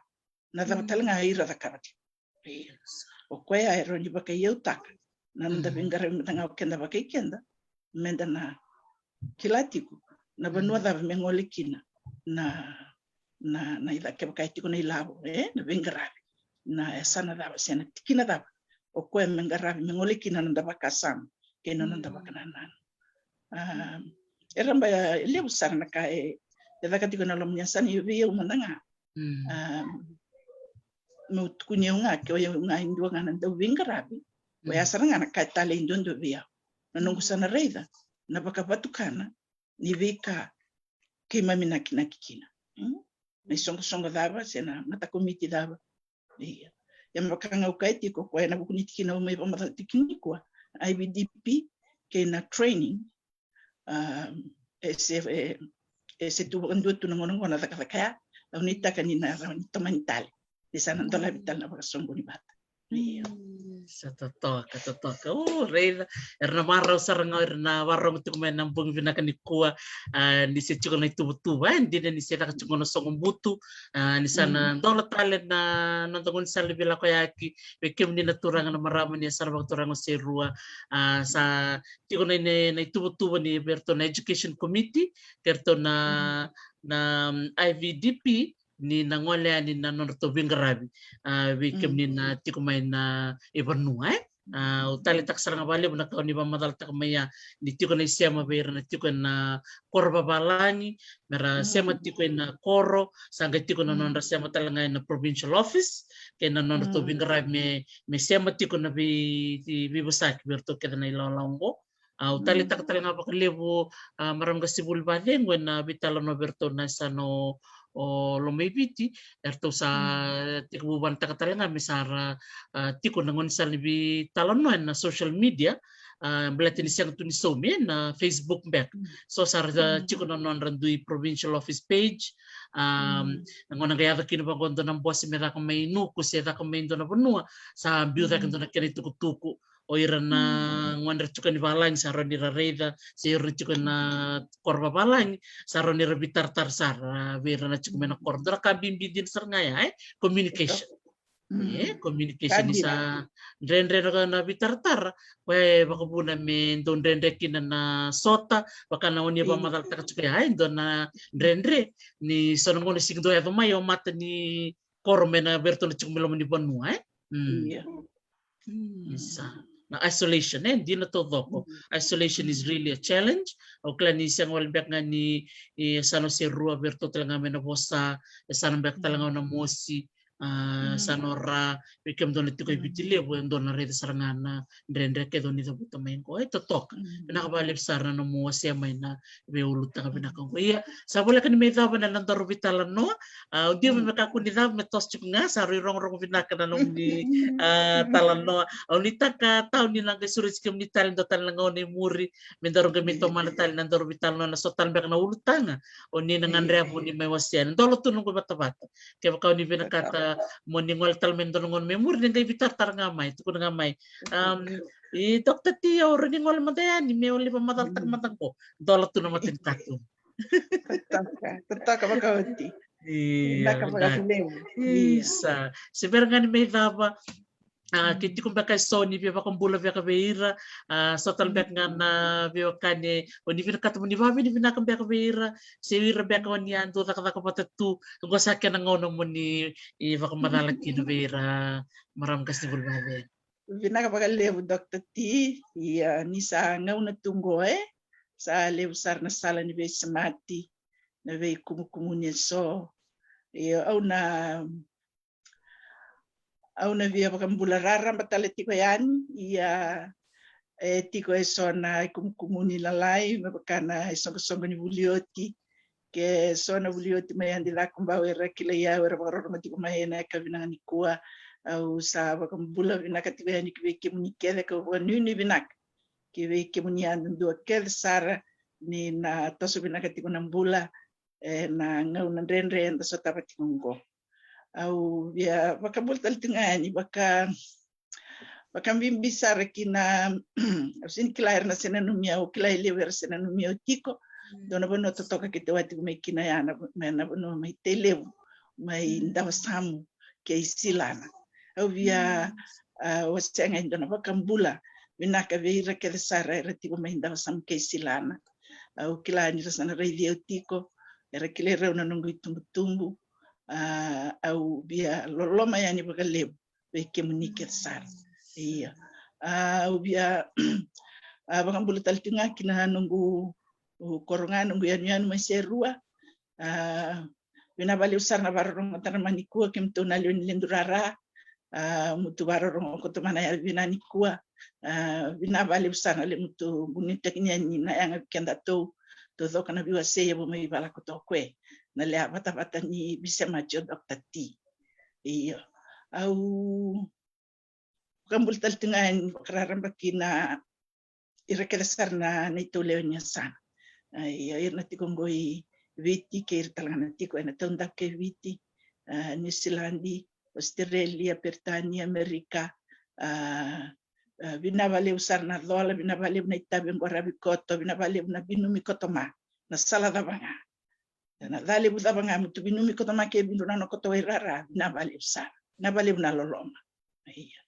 na cava tale ga ira cakava tiko. Io. O koya e rawa ni vakaiyautaka na noda veiqaravi mada ga o keda vakai keda, me da na kila tiko na vanua cava me gole kina na, na, na ica, kevaka e tiko na ilavo, e, na veiqaravi, na yasana cava se na tikina cava o koya me qaravi me gole kina na noda vakasama kei na noda vakanananu. A, e raba, e levu sara na ka e, e caka tiko na loma ni yasana, io, vei au mada ga. Mm. A, meu tukuni au ga, ke o yau ga e dua ga na dauveiqaravi, oya sara ga na ka e talei duadua vei au. Na noqu sa na raica na vakavatukana ni veika keimami nakinaki kina. Mm? Na isoqosoqo cava se na matakomiti cava. Ia. Ia me vaka ga au kaya tiko, koya ena vuku ni tikina au mai vakamacala tiko nikua, I V D P kei na training, a, e se, e, e se tu vakadua tu na gauna qo na cakacaka ya. Au nuitaka ni na rawa ni tomani tale, ni sa na dolavi tale na vakasoqoni vata. Io. Mm, sa totoka, totoka. O, raica, era na marau sara ga o ira na varogo tiko mai na bogi vinaka nikua. A, ni se tiko na ituvatuva, e dina ni se caka tiko na soqobutu. A, ni sa na dola tale na noda gaunisala ni veilakoyaki vei kemuni na turaga na marama ni yasana vakaturaga o Serua. A, sa tiko na, na, na ituvatuva ni vei iratou na education committee, kei iratou na, na, mm, I V D P, ni na gole yani na nodratou veiqaravi, a, vei kemuni na tiko mai na ivanua, e. A, au taleitaka sara ga vakalevu na ka o ni vakamacalataka mai ya, ni tiko na isema vei ira na tiko ena koro vavalagi, me ra sema tiko ena koro, sa qai tiko na nodra sema tale ga ena provincial office, kei na nodratou veiqaravi me, me sema tiko na vei, veivosaki vei iratou kece na ilawalawa oqo. Au taleitaka tale ga vakalevu, a, marama qasenivuli vacegu ena veitalanoa vei iratou na yasana o, o Lomaiviti, eratou sa tekivu vanataka tale ga me sa ra, a, tiko na gaunisala ni veitalanoa ena social media, a, baleta ni sega tu ni saumi ena Facebook beka. So sa ra tiko na nodra dui provincial office page, a, na gauna qai yaco kina vaqo dua na bose me caka mai Nuku se caka mai dua na vanua, sa biu cake dua na kena itukutuku. O ira na gone ra tiko ni valagi sa rawa ni ra raica, se ira na tiko na koro vavalagi sa rawa ni ra veitaratara sara vei ira na tiko mai na koro. Dua na ka bibi dina sara ga ya, e, communication. E, communication ni sa dredre na veitaratara, koya e vakavuna me dau dredre kina na sota, vaka na o ni vakamacalataka tiko ya, e dua na dredre ni so na gauna sega ni dau yaco mai o mata ni koro mai na vei iratou na tiko mai loma ni vanua, e. Isa. Na isolation, e dina taucoko. Isolation is really a challenge. Au kila ni sega wale beka ga ni, e, yasana o Serua vei iratou tale ga mai Navosa, yasana beka tale ga o Namosi, a, yasana o Ra, vei kemudou na tiko e Viti Levu, e dou na raica sara ga na dredre kece o ni cavuta mai qo. E totoka. Vinaka vakalevu sara na nomu wasea mai na veiulutaga vinaka oqo. Ia, sa voleka ni mai cava na nodaru veitalanoa. A, au diva me kakua ni cava me toso tiko ga, sa rui rogorogo vinaka na nomuni, a, talanoa. Au nuitaka tau ni na qai sureti kemuni tale dua tale na gauna i muri, me daru qai mai tomana tale na nodaru veitalanoa, na so tale beka na ulutaga o ni na gadreva ni mai wasea. Dola tu noqu vatavata. Kevaka o ni vinakata mo ni gole tale mai dua na gauna mai muri, ni qai veitaratara ga mai, tukuna ga mai. Am, i Doctor T, au rawa ni gole mada yani me o lai vakamacalataka mada qo. Dola tu na matanikatuba. Totoka, totoka vakaoti. Ia, vinaka vakalevu. Isa. Se bera ga ni mai cava, A, ke tiko beka e so ni via vakabula beka vei ira, a, so tale beka ga na veiwekani, o ni vinakata mo ni vakavinavinaka beka vei ira, se ira beka o ni a dua cakacaka vata tu, oqo sa kena gauna mo ni vakamacala kina vei ira, marama qasenivuli vacegu. Vinaka vakalevu, Doctor T. Ia, ni sa gauna tu oqo, e sa levu sara na sala ni veisemati, na veikumukumuni e so. Ia, au na, au na via vakabula raraba tale tiko yani. Ia, e tiko e so na ikumukumuni lalai me vaka na isoqosoqo ni vuli oti, ke so na vuli oti mai Adi Cakobau era kilai au, era vakarorogo tiko mai ena yakavi vinaka nikua. Au sa vakabula vinaka tiko yani ki vei kemuni kece, kau vakanuinui vinaka ki vei kemuni yadudua kece sara ni na toso vinaka tiko na bula ena gauna dredre eda sotava tiko oqo. Au via vakabula tale tiko ga yani vaka, vakabibi sara ki na, au sega ni kila era na se nanumi au, au kila e levu era se nanumi au tiko. Dua na vanua totoka keitou a tiko mai kina ya na, mai na vanua mai Tailevu, mai Davasamu kei Silana. Au via, a, wasea ga e dua na vakabula vinaka vei ira kece sara era tiko mai Davasamu kei Silana. Au kila ni ra sa na raici au tiko, era kilai rau na noqu itubutubu. A, au via loloma yani vakalevu vei kemuni kece sara. Ia, a, au via, a, vakabula tale tiko ga ki na noqu, u, koro ga, noqu yanuyanu mai Serua. A, vinaka vakalevu sara na vakarorogo tara mai nikua, kemudou na lewe ni Ledru Rara. A, mutu vakarorogo koto mai na yakavi vinaka nikua. A, vinaka vakalevu sara na lemutu bunitaki yani na yaga vei kedatou, taucoko na veiwasei e vo mai vala koto koe. Na lewe vatavata ni veisemati o Doctor T. Io. Au vakabula tale tiko ga yani vakararaba ki na ira kece sara na neitou lewe ni yasana. A, ia, ira na tiko oqo i Viti kei ira tale ga na tiko ena taudaku kei Viti, a, Niusiladi, Ositerelia, Peritania, Amerika. A, a, vinaka vakalevu sara na cola, vinaka vakalevu na itavi oqo ravi koto, vinaka vakalevu na vinumi koto ma na sala cava ga. Na ca levu cava ga mutu vinumi koto ma kei vidru na nona koto wai rara, vinaka vakalevu sara. Vinaka vakalevu na loloma. Ia.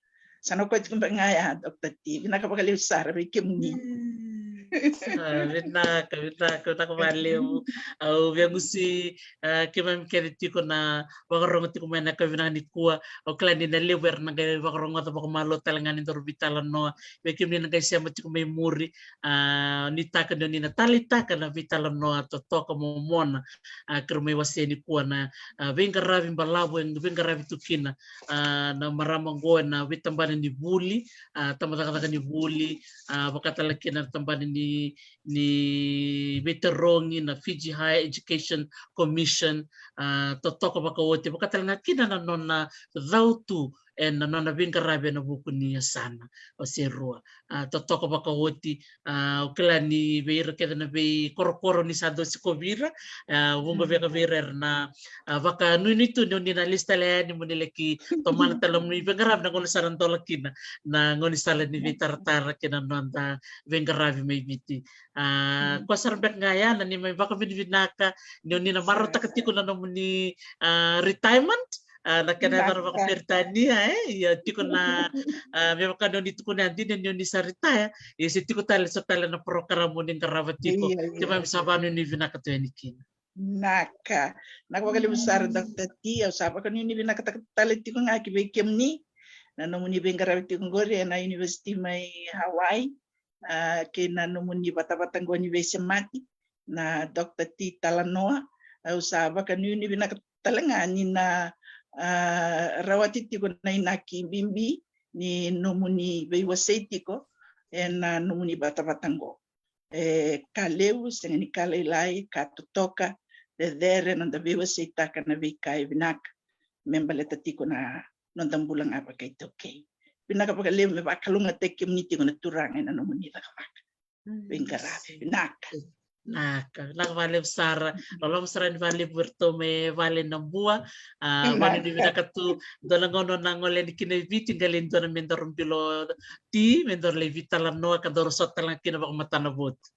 Sa na koya tiko beka ga ya, Doctor T. Vinaka vakalevu sara vei kemuni. Mm. A, vinaka, vinaka, vinaka vakalevu. Au via gusi, a, keimami kece tiko na vakarorogo tiko mai na yakavi vinaka nikua. Au kila ni na levu era na qai vakarogoca vakamalua tale ga ni daru veitalanoa. Vei kemuni na qai sema tiko mai muri, a, nuitaka ni o ni na taleitaka na veitalanoa totoka momona, a, keirau mai wasea nikua na, a, veiqaravi balavu e veiqaravi tu kina, a, na marama oqo ena veitabana ni vuli, a, tabacakacaka ni vuli, a, vaka tale kina na tabana ni, ni veitarogi na Fiji Higher Education Commission, a, totoka vakaoti, vaka tale ga kina na nona cau tu ena nona veiqaravi ena vuku ni yasana o Serua. A, totoka vakaoti, a, au kila ni vei ira kece na veikorokoro ni sa dau sikovi ira, a, vuqa veka vei ira era na, a, vakanuinui tu ni o ni na lesu tale yani mo ni laki tomana tale na nomuni veiqaravi na gauna sa na dola kina na gaunisala ni veitaratara kei na noda veiqaravi mai Viti. A, koya sara beka ga ya na neimami vakavinavinaka ni o ni na marautaka tiko na nomuni, a, retirement. A, na kena yacana vakaperitania, e, ia tiko na, a, me vaka ni o ni tukuna ya dina ni o ni sa retire, ia se tiko tale so tale na program o ni qarava tiko. Ia, ia. Keimami sa vakanuinui vinaka tu yani kina. Naka. Naka vakalevu sara, Doctor T. Au sa vakanuinui vinakataka tale tiko ga ki vei kemuni na nomuni veiqaravi tiko qori ena university mai Hawaii, a, kei na nomuni vatavata qo ni veisemati, na Doctor T Talanoa. Au sa vakanuinui vinaka tale ga ni na, a, rawati tiko na inaki bibi ni nomuni veiwasei tiko ena nomuni vatavata qo. E ka levu, sega ni ka lailai, ka totoka, cecere, noda veiwaseitaka na veika e vinaka me baleta tiko na noda bula ga vakaitaukei. Vinaka vakalevu, me vakalougatataki kemuni tiko na Turaga ena nomuni cakacaka. Mm. Veiqaravi vinaka. Vinaka, vinaka vakalevu sara. Loloma sara ni vakalevu vei iratou mai Vale na Bua. A, vinaka. Vakanuinui vinaka tu, dua na gauna na gole yani kina i Viti, qai lai dua na me daru bilo ti, me daru lai veitalanoa ka daru sota tale ga kina vakamatana votu.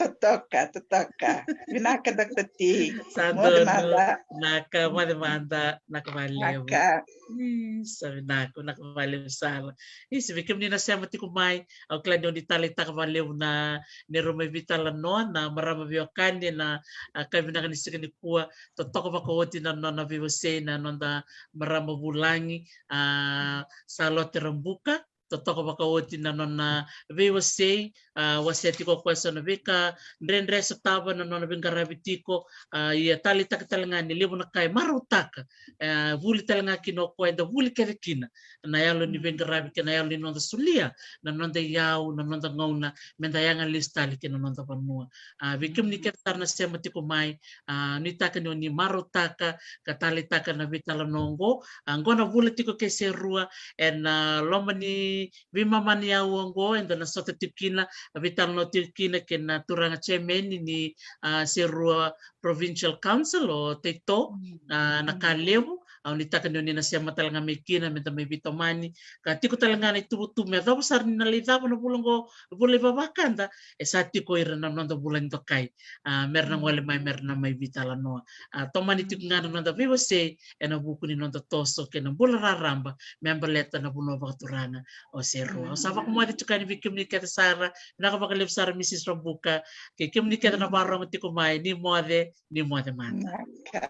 Totoka, totoka. Vinaka, Doctor T. Sa Moce donu. Mada. Naka, moce mada, naka vakalevu. Naka. Ih, sa vinaka, naka vakalevu sara. Isi, vei kemuni na sema tiko mai, au kila ni oni taleitaka vakalevu na neirau mai veitalanoa na marama veiwekani ena, a, ka vinaka ni siga nikua. Totoka vakaoti na nona veiwasei na noda marama vulagi, a, Salote Rabuka. Totoka vakaoti na nona veiwasei, a, wasea tiko o koya so na veika dredre e sotava na nona veiqaravi tiko, a, ia taleitaka tale ga ni levu na ka e marautaka, e, vuli tale ga kina o koya, eda vuli kece kina na yalo ni veiqaravi kei na yalo ni noda solia na noda iyau, na noda gauna, meda yaga lesu tale kei na noda vanua. A, vei kemuni kece sara na sema tiko mai, a, nuitaka ni oni marautaka ka taleitaka na veitalanoa oqo. A, oqo na vula tiko kei Serua ena, a, loma ni veimama ni aua oqo, eda na sota tiko kina, a, veitalanoa tiko kina kei na turaga chairman ni, a, Serua Provincial Council, o Teito, a, na ka levu. Au nuitaka ni oni na sema tale ga mai kina meda mai veitomani, ka tiko tale ga na ituvatuva me yacova sara ni na lai cava na vula oqo, vula ivavakada, e sa tiko ira na noda vulagi dokai, a, mera na gole mai, mera na mai veitalanoa. A, tomani tiko ga na noda veiwasei ena vuku ni noda toso kei na bula raraba me baleta na vanua vakaturaga o Serua. Au sa vakamoce tiko yani vei kemuni kece sara, vinaka vakalevu sara Mrs Rabuka, kei kemuni kece na vakarorogo tiko mai, ni moce, ni moce mada. Naka.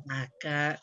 Naka.